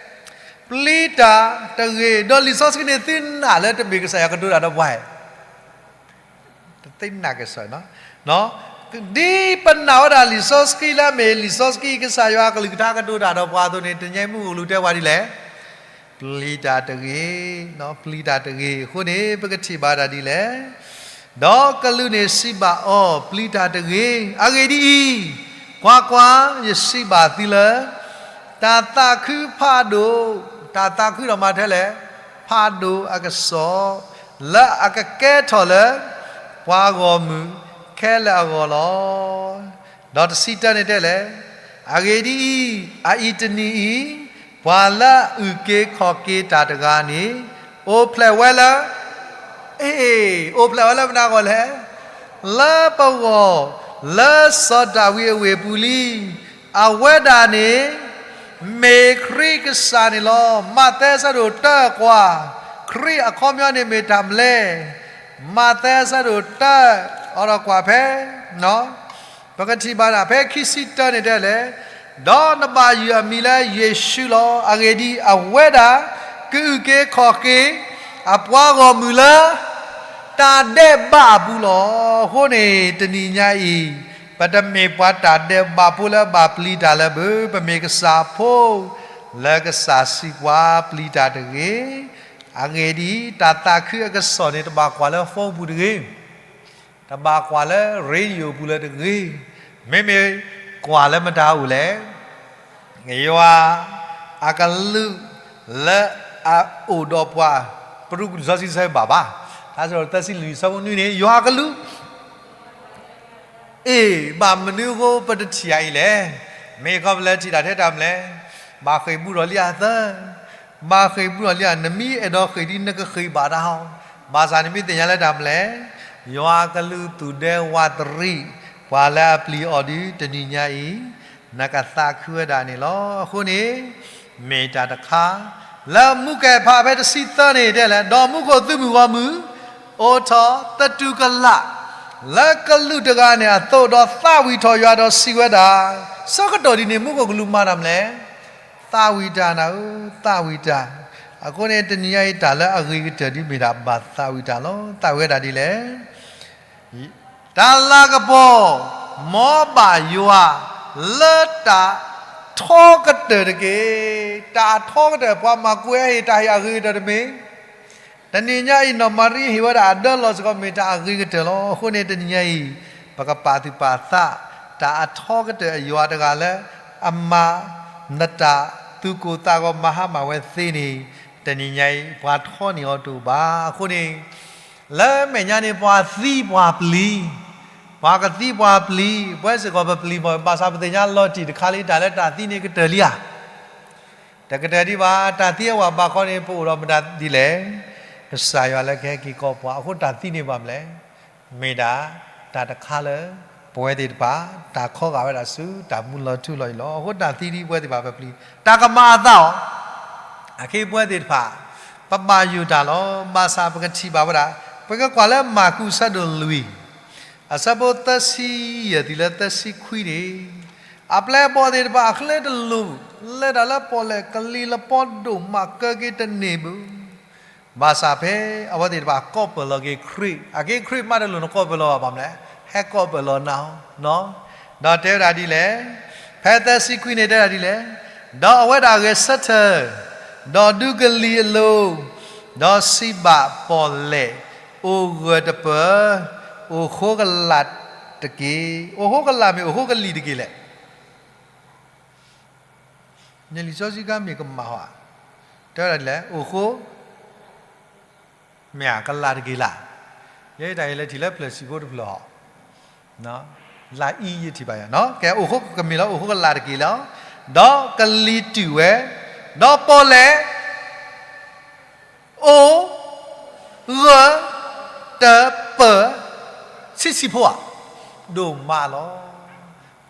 ပျံၤတၢ်တဂ့ၤ. ဒီးလံာ်စီဆှံန့ၣ် သုနာ်လၢတမ့ၢ်ကစၢ်ယွၤကတိၤတၢ်ဒီးပှၤဧါ. တသ့နာ်က့ၤစၢၤ, ဒ်ပနာ်ဝဲဒၣ်လံာ်စီဆှံလၢအမ့ၢ်လံာ်စီဆှံ ကစၢ်ယွၤအကလုၢ်ကထါကတိၤတၢ်ဒီးပှၤအသိးန့ၣ် တနံၤညါအံၤ မုၢ်ဂီၤကလူးတဲဝဲဒ်လဲၣ်, ပျံၤတၢ်တဂ့ၤ, ပျံၤတၢ်တဂ့ၤ. အဃိန့ၣ် ပကထံၣ်ဘၣ်ဒၣ်ဒ်လဲၣ်, ဒီးကလူးန့ၣ်စံးဘၣ်အီၤ, ပျံၤတၢ်တဂ့ၤ. အဂ့ၢ်ဒ်အံၤ, ကွၢ်ကွၢ်, ယစံးဘၣ်သုလၢ တၢ်သးခုဖးဒိၣ်, တၢ်သးခုဒီးမၤထဲလဲၣ်, ဖးဒိၣ်အကစီၣ်, လၢအကကဲထီၣ်လၢ ပှၤဂီၢ်မုၢ်ခဲလၢာ်အဂီၢ်လီၤ. ဒီးတဆံတၢန့ၣ်တဲလဲၣ်, အဂ့ၢ်ဒ်အံၤ, အအံၤတနံၤအံၤ, ပှၤလၢအအုၣ်က့ၤခီၣ်က့ၤတၢ်တဂၤန့ၣ် အိၣ်ဖျဲၣ်ဝဲလၢ အ့ၣ်, အိၣ်ဖျဲၣ်ဝဲလၢမနုၤအဂီၢ်လဲၣ်, လၢပဂီၢ်, လၢစီၤဒၤဝံးအဝ့ၢ်အပူၤလံ. အဝဲဒၣ်န့ၣ် မ့ၢ်ခရံာ်ကစၢ်န့ၣ်လီၤ. မးသဲအဆၢဒိၣ်တၢ ကွၢ်, ခရံာ်အခီပညီန့ၣ်မ့ၢ်တၢ်မနုၤလဲၣ်. မးသဲအဆၢဒိၣ်တၢ အိးထီၣ်ကွၢ်ဖဲ ပကထံၣ်ဘၣ်ဒၣ်ဖဲခံဆံတၢန့ၣ်တဲလဲၣ်, ဒီးနဘၣ်ယုၢ်အမံၤလၢယ့ၣ်ၡူးလီၤ. အဂ့ၢ်ဒ်အံၤ, အဝဲဒၣ် ကအုၣ်က့ၤခီၣ်က့ၤ အပှၤဂီၢ်မုၢ်လၢ တၢ်ဒဲးဘးအပူၤလီၤ. အဃိန့ၣ် တနံၤညါအံၤ ပတမ့ၢ်ပှၤတၢ်ဒဲးဘးဖိလၢဘၣ်ပျံၤတၢ်လၢၤဘၣ်, ပမ့ၢ်ကစၢ်ဖိ လၢကစၢ်စံးပှၤပျံၤတၢ်တဂ့ၤ. အဂ့ၢ်ဒ်အံၤ, တၢ်သးခုအကစီၣ်န့ၣ် တဘၣ်ကွၢ်လၢ phone ပူၤတဂ့ၤ, တဘၣ်ကွၢ်လၢ radio ပူၤလၢၤတဂ့ၤ, မ့မ့ၢ်ကွၢ်လၢမတၤအိၣ်လဲၣ်, ယွၤအကလူးလၢအအိၣ်ဒီးပှၤ, ပရူးကလုၢ်စီဆှံဆၢဘၣ်ဘၣ်, တၢ်စံးထီၣ်ပတြၢၤသၢဆံလွံၢ် အဆၢဖိနွံန့ၣ် ယွၤအကလူး အ့ၣ်, ဘၣ်မနုၤအဃိပတထံၣ်အံၤလဲၣ်. မ့ၢ်ခီဖျိလၢထံၣ်တၢ်ထဲတၢ်မနုၤလဲၣ်, ဘၣ်ဃ့ၢ်ဘူးထီၣ်လံအသၢ, ဘၣ်ဃ့ၢ်ဘူးထီၣ်လံအ, နမ့ၢ်အဲၣ်ဒိးဃ့ၢ်ဒ်နကဃ့ၢ်ဘၣ်တၢ်ဟီ, ဘၣ်ဆၣ်နမ့ၢ်သ့ၣ်ညါလၢတၢ်မနုၤလဲၣ်, ယွၤအကလူးသူၣ်ဒဲဝးတရံး ပှၤလၢအပျံၤအီၤဒုးတနံၤညါအံၤ, နကသးခုဝဲဒၣ်န့ၣ်လီၤ. အဃိန့ၣ် မ့ၢ်တၢ်တခါ လၢမူကဲဖးဖဲတဆံသၢန့ၣ်တဲလဲၣ်, ဒီးမူခိၣ်သုးမုၢ်ဂီၢ်မုၢ် အိၣ်ထီၣ်သတူၢ်ကလာ် လၢကလူးတဂၤန့ၣ်အသိး, ဒီးသးဝံၣ်ထီၣ်ယွၤဒီးစံးဝဲဒၣ်, ဆၢကတီၢ်ဒ်န့ၣ် မူခိၣ်ကလူးမၤတၢ်မနုၤလဲၣ်. သးဝံၣ်တၢ်နၤဧၢ, သးဝံၣ်တၢ်. အဃိန့ၣ် တနံၤညါအံၤတၢ်လၢအဂ့ၤကတၢၢ်ဒ်မ့ၢ်ဒၣ်ဘၣ်သးဝံၣ်တၢ်လီၤ. သးဝံၣ်ဝဲဒၣ်ဒ်လဲၣ်. တၢ်လၤကပီၤ မ်ဘၣ်ယွၤ လၢတၢ်ထီကတၢၢ်တက့ၢ်. တၢ်ထီကတၢၢ် ပှၤမၤကွဲးဟ့ၣ်တၢ်ဟ့ၣ်အဂ့ၤကတၢၢ်တမ့ၢ်. တနံၤညါအံၤ နီၢ်မၤရံဟ့ၣ်ဝဲဒၣ်အဒၢလီၤစ့ၢ်ကီး မ့ၢ်တၢ်အဂ့ၤကတၢၢ်လီၤ. အဃိန့ၣ် တနံၤညါအံၤ ပကပာ်သူၣ်ပာ်သး တၢ်အထီကတၢၢ်အယွၤတဂၤလၢ အမၤနတၢ်သူၣ်ကိၢ်သးဂီၤမၤဟါမၢ်ဝဲသ့န့ၣ် တနံၤညါအံၤ ပှၤထီန့ၢ်အီၤတအိၣ်ဘၣ်. အဃိန့ၣ် လၢမဲာ်ညါန့ၣ် ပှၤသံပှၤပျံၤ, ပှၤကသံပှၤပျံၤ, ပဝဲစ့ၢ်ကီးပပျံၤမး, ဘၣ်ဆၣ်ပသ့ၣ်ညါလီၤတံၢ်တခါလံ တၢ်လၢတၢ်သံန့ၣ်ကတၢၢ်လံဧါ. တကတၢၢ်ဒံးဘၣ်, တၢ်သံအဝဲဘၣ်ခီန့ၣ် ပအိၣ်ဒီးမတၤဒ်လဲၣ်. ကစၢ်ယွၤလၢကဟဲက့ၤကိးပှၤ, အဃိတၢ်သံန့ၣ်ဘၣ်မနုၤလဲၣ်. မ့ၢ်ဒၣ် တၢ်တခါလၢ ပဝဲသ့ၣ်တဖၣ် တၢ်ခီဂာ်ဝဲဒၣ်ဆူ တၢ်မူလီၤထူလီၤယိာ်လီၤ. အဃိတၢ်သံဒ်ပဝဲသ့ၣ်တဖၣ်ပပျံၤ, တၢ်ကမၤအသးအီၤ, အခဲအံၤပဝဲသ့ၣ်တဖၣ် ပဘၣ်ယိၣ်တၢ်လီၤ. ဘၣ်ဆၣ်ပကထံၣ်ဘၣ်ဝဲဒၣ်, ပကကွၢ်လၢမၢ်ကူးအဆၢဒိၣ်လွံၢ် အဆၢဖိသၢဆံယဲၢ်တုၤလၢသၢဆံခွံန့ၣ်, အပျဲၢ်အဘီၣ်သ့ၣ်တဖၣ်အချၢတလိၣ်, လၢတၢ်လၢပီၣ်လဲၣ်ကလံၤလပီဒိၣ်မးကၢက့ၤတန့ၢ်ဘၣ်. ဘၣ်ဆၣ်ဖဲအဝဲသ့ၣ်တဖၣ်ကိးပၢၢ်လီၤက့ၤခရံာ်, အက့ၤခရံာ်မးတလိၣ်နကိးပၢၢ်လီၤဘၣ်မနုၤလဲၣ်, ဟဲကိးပၢၢ်လီၤနၤ, ဒီးတဲဝဲဒၣ်ဒ်လဲၣ်, ဖဲသၢဆံခွံန့ၣ်တဲဝဲဒၣ်ဒ်လဲၣ်, ဒီးအဝဲဒၣ်ဂဲၤဆၢထၢၣ်, ဒီးဒူကလံၤအလိၤ, ဒီးစံးဘၣ်ပီၣ်လဲၣ်, အိၣ်ဂၢၢ်တပၢၢ်, အိၣ်ဃိကလာ်တက့ၢ်. အိၣ်ဃိကလာ်မ့ၢ်အိၣ်ဃိကလံၤတက့ၢ်လဲၣ်. န့ၣ်လံာ်စီဆှံခါမ့ၢ်ကမၣ်ဟီဧါ, တဲဝဲဒၣ်ဒ်လဲၣ်, အိၣ်ဃိ မ့ၢ်ဧါ, ကလးတက့ၢ်လၢ်. ယဲတၢ်အံၤလဲၤထံၣ်လၢဖျၢၣ်ဆံးဖိတဖျၢၣ်ဟီ, လၢအံၤယထံၣ်ဘၣ်ယၤ, ကဲ အိၣ်ဃိကမ့ၢ်လီၤ, အိၣ်ဃိကလးတက့ၢ်လီၤ. ဒီးကလံၤတုၤဝဲ, ဒီးပီၣ်လဲၣ် အိၣ် ဂၢၢ်တပၢၢ် ဆံးဆံးဖိဧါ, ဒိၣ်မးလီၤ.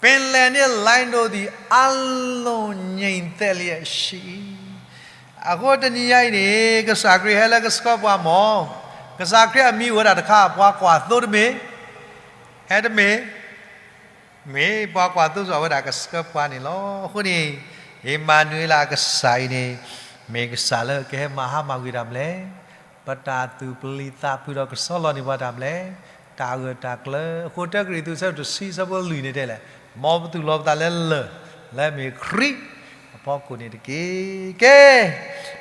ပင်လယ်နှင့် လှိုင်းတို့သည် အလွန်ငြိမ်သက်လျက်ရှိ၏. အဃိတနံၤညါအံၤန့ၣ် ကစၢ်ခရံာ်ဟဲလၢကဆှၢပှၤမၢ်, ကစၢ်ခရံာ်အမံၤအိၣ်ဝဲဒၣ်တခါ ပှၤကွၢ်သိတမ့ၢ်, ဟဲတမ့ၢ်, မ့ၢ်ပှၤကွၢ်သိစ့ၢ်ကီးဝဲဒၣ်ကဆှၢပှၤန့ၣ်လီၤ. အဃိန့ၣ် အ့မၤနူၤအ့လးအကစၢ်အံၤန့ၣ် မ့ၢ်ကစၢ်လၢကဟဲမၤဟါမၢ်ကွံာ်တၢ်မနုၤလဲၣ်. ပတၢ်သူၣ်ပျံၤသးဖုးဒီးကဆီလီၤန့ၢ်ပှၤတၢ်မနုၤလဲၣ်. တၢ်အဂၢၢ်တၢ်ကျၢၤ, အဃိတၢကရံၣ်သူး အဆၢဒိၣ်တဆံ အဆၢဖိလွံၢ်န့ၣ်တဲလဲၣ်, မ်ပသူၣ်လီၤပသးလၢလၢၢ် လၢမ့ၢ်ခရံာ်အဖီခိၣ်န့ၣ်တက့ၢ်. ကဲ,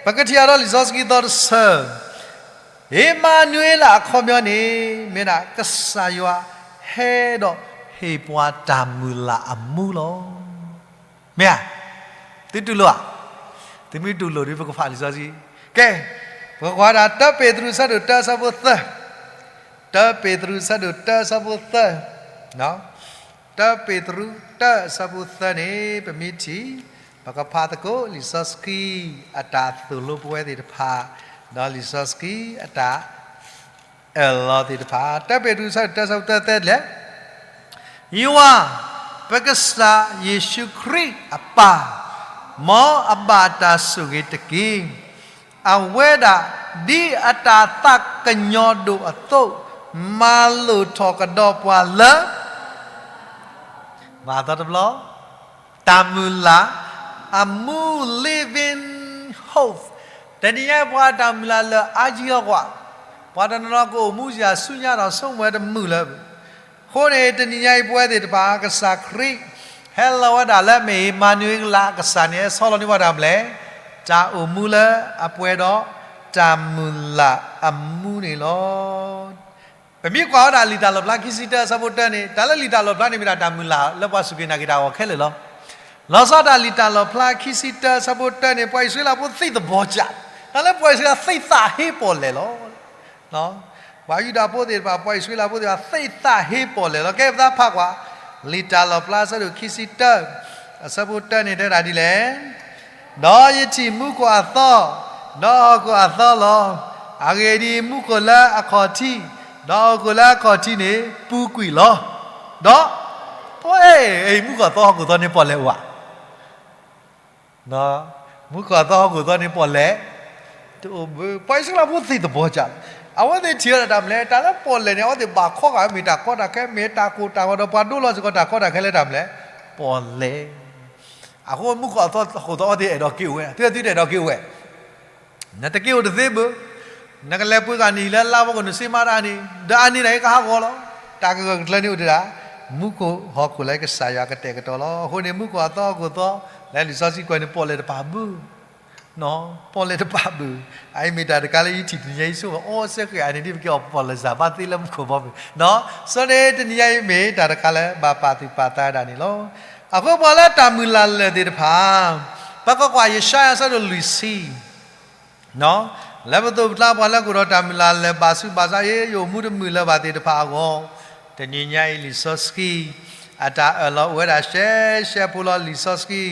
ပကထံၣ်အါထီၣ်လံာ်စီဆှံသီတဆၢ, အ့မၤနူၤအ့လးအခီပညီန့ၣ် မ့ၢ်ဒၣ်ကစၢ်ယွၤဟဲဒီးဟ့ၣ်ပှၤတၢ်မုၢ်လၢ်အမူလီၤ. မ့ၢ်ဧါ, သုတူၢ်လိာ်ဧါ, သုမ့ၢ်တူၢ်လိာ်ဒီး ပကဖးလံာ်စီဆှံ. ကဲ, ပကကွၢ်ဒၣ် တၢပ့းတရူး အဆၢဒိၣ်တၢ အဆၢဖိသၢ, တၢပ့းတရူး အဆၢဒိၣ်တၢ အဆၢဖိသၢ, တၢပ့းတရူး တၢ အဆၢဖိသၢန့ၣ် ပမ့ၢ်ထံၣ်, ပကဖးသကိး လံာ်စီဆှံအတၢ်သိၣ်လိပဝဲသ့ၣ်တဖၣ်, ဒီးလံာ်စီဆှံအတၢ် အၢၣ်လီၤသ့ၣ်တဖၣ်, တၢပ့းတရူး အဆၢဒိၣ်တၢ အဆၢဖိသၢတဲလဲၣ်, ယွၤ, ပကစၢ်ယ့ၣ်ၡူးခရံာ်အပၢ်, မ်အဘၣ်တၢ်ဆိၣ်ဂ့ၤတက့ၢ်. အဝဲဒၣ်ဒ်အတၢ်သးကညီၤဒိၣ်အသိး, မၤလိာ်ထီၣ်ကဒီးပှၤလၢ မၤသီတဘျီ, တၢ်မုၢ်လၢ်အမူ living hope. တနံၤညါအံၤပှၤတၢ်မုၢ်လၢ်လၢအါယံၤအီၤကွၢ်, ပှၤတနီၤနီၤကအိၣ်မူစ့ၢ် ဆူညါဒီးဆိကမိၣ်ဝဲတမုာ်လၢၤ. အဃိန့ၣ် တနံၤညါအံၤပဝဲသ့ၣ်တဖၣ် ကစၢ်ခရံာ် ဟဲလီၤဝဲဒၣ်လၢမ့ၢ်အ့မၤနူၤအ့လးအကစၢ်န့ၣ် ဟဲဆီလီၤန့ၢ်ပှၤတၢ်မနုၤလဲၣ်, တၢ်အိၣ်မူလၢအပှဲၤဒီးတၢ်မုၢ်လၢ်အမူန့ၣ်လီၤ. ပမ့ၢ်ကွၢ်ဝဲဒၣ်လံာ်တၢ်လီၣ်ဖျါခံဆံတၢ အဆၢဖိတၢန့ၣ်, တၢ်လၢလံာ်တၢ်လီၣ်ဖျါန့ၣ်မ့ၢ်ဒၣ်တၢ်မုၢ်လၢ်လၢပှၤစူၢ်က့ၤနာ်က့ၤတၢ်အဂီၢ်ခဲလၢာ်လီၤ. လီၤဆီဒၣ်တၢ်လံာ်တၢ်လီၣ်ဖျါခံဆံတၢ အဆၢဖိတၢန့ၣ် ပှၤအံၣ်စရ့လးဖိသ့ၣ်သဘီကၢ်, တၢ်လၢပှၤအံၣ်စရ့လးသ့ၣ်သးဟ့ပီၣ်လဲၣ်လီၤ. ပှၤယူဒၤဖိသ့ၣ်တဖၣ် ပှၤအံၣ်စရ့လးဖိသ့ၣ်တဖၣ် သ့ၣ်သးဟ့ပီၣ်လဲၣ်လီၤ. ကဲပသးဖးကွၢ် လံာ်တၢ်လီၣ်ဖျါ အဆၢဒိၣ်ခံဆံတၢ အဆၢဖိတၢန့ၣ်တဲဒၣ်ဒ်လဲၣ်, ဒီးယထံၣ်မူခိၣ်အသီ, ဒီးဟီၣ်ခိၣ်အသီလီၤ. အဂ့ၢ်ဒ်အံၤ, မူခိၣ်လၢအခီၣ်ထံး, ဒီးဟီၣ်ခိၣ်လၢအခီၣ်ထံးန့ၣ် ပူၤကွံာ်လီၤ. ဒီး ပှဲၤ, အံၤမူခိၣ်အသီဟီၣ်ခိၣ်သီန့ၣ်ပီၣ်လဲၣ်အိၣ်ဧါ. ဒီး မူခိၣ်အသီဟီၣ်ခိၣ်သီန့ၣ်ပီၣ်လဲၣ်, တအိၣ်ဘၣ်. ပှၤအံၣ်စရ့လးဖိသ့ၣ်တဘီကၢ်လီၤ. အဝဲသ့ၣ်ထံၣ်ဝဲဒၣ်တၢ်မနုၤလဲၣ်, တၢ်လၢပီၣ်လဲၣ်န့ၣ် အဝဲသ့ၣ်ဘၣ်ခီဂာ်ဝဲ မ့ၢ်တၢ်ကီတၢ်ခဲ မ့ၢ်တၢ်ကိၢ်တၢ်ဂီၤဒီး ပှၤဒိလီၤစ့ၢ်ကီးတၢ်ကီတၢ်ခဲလၢတၢ်မနုၤလဲၣ်, ပီၣ်လဲၣ်. အဃိမူခိၣ်အသီဟီၣ်ခိၣ်သီအဝဲသ့ၣ်အဲၣ်ဒိးက့ၤအိၣ်ဝဲ, သုသုတအဲၣ်ဒိးက့ၤအိၣ်ဝဲ နတက့ၤအိၣ်တသ့ဘၣ်. နကလဲၤပှ့ၤဂာ်နံၣ်လၢလါဘီကနုာ်စ့မးတၢ်န့ၣ် ဒီးအန့ၣ်ဒၣ်အံၤကဟးဂီၤလီၤ. တၢ်ကဂၢၢ်ကျၢၤန့ၣ်အိၣ်တ့ၢ်ဒၣ် မူခိၣ်ဟီၣ်ခိၣ်လၢကစၢ်ယွၤကတဲာ်ကတီၤလီၤ. အဃိန့ၣ် မူခိၣ်အသီဟီၣ်ခိၣ်သီ လၢလံာ်စီဆှံကွဲးန့ၣ် ပီၣ်လဲၣ်တပာ်ဘၣ်, ပီၣ်လဲၣ်တပာ်ဘၣ်. အအံၤမ့ၢ်တၢ်တခါလၢယထံၣ်တနံၤညါအံၤဆိ အီစဲဃဲၤအန့ၣ်ဒ်ပကဲအီၤပီၣ်လဲၣ်စၢ်ဘၣ်သ့လၢမူခိၣ်ဘီမုၢ်, စီၤန့ၣ်တနံၤညါအံၤမ့ၢ်တၢ်တခါလၢ ဘၣ်ပာ်သူၣ်ပာ်သးဒၣ်န့ၣ်လီၤ. အဃိပှၤလၢတၢ်မုၢ်လၢ်လၢာ်သ့ၣ်တဖၣ် ပကကွၢ်ယၡါယၤအဆၢဒိၣ်လွံၢ်ဆံ လၢပသိးပကျါပှၤလၢကအိၣ်ဒီးတၢ်မုၢ်လၢ်လၢာ်ဘၣ်ဆူးဘၣ်ဆါ ယအိၣ်မူတမုာ်လၢၤဘၣ်သ့ၣ်တဖၣ်အဂီၢ်, တနံၤညါအံၤလံာ်စီဆှံ အတၢ်အၢၣ်လီၤအိၣ်ဝဲဒၣ်ရှဲရှဲဖိလီၤ. လံာ်စီဆှံ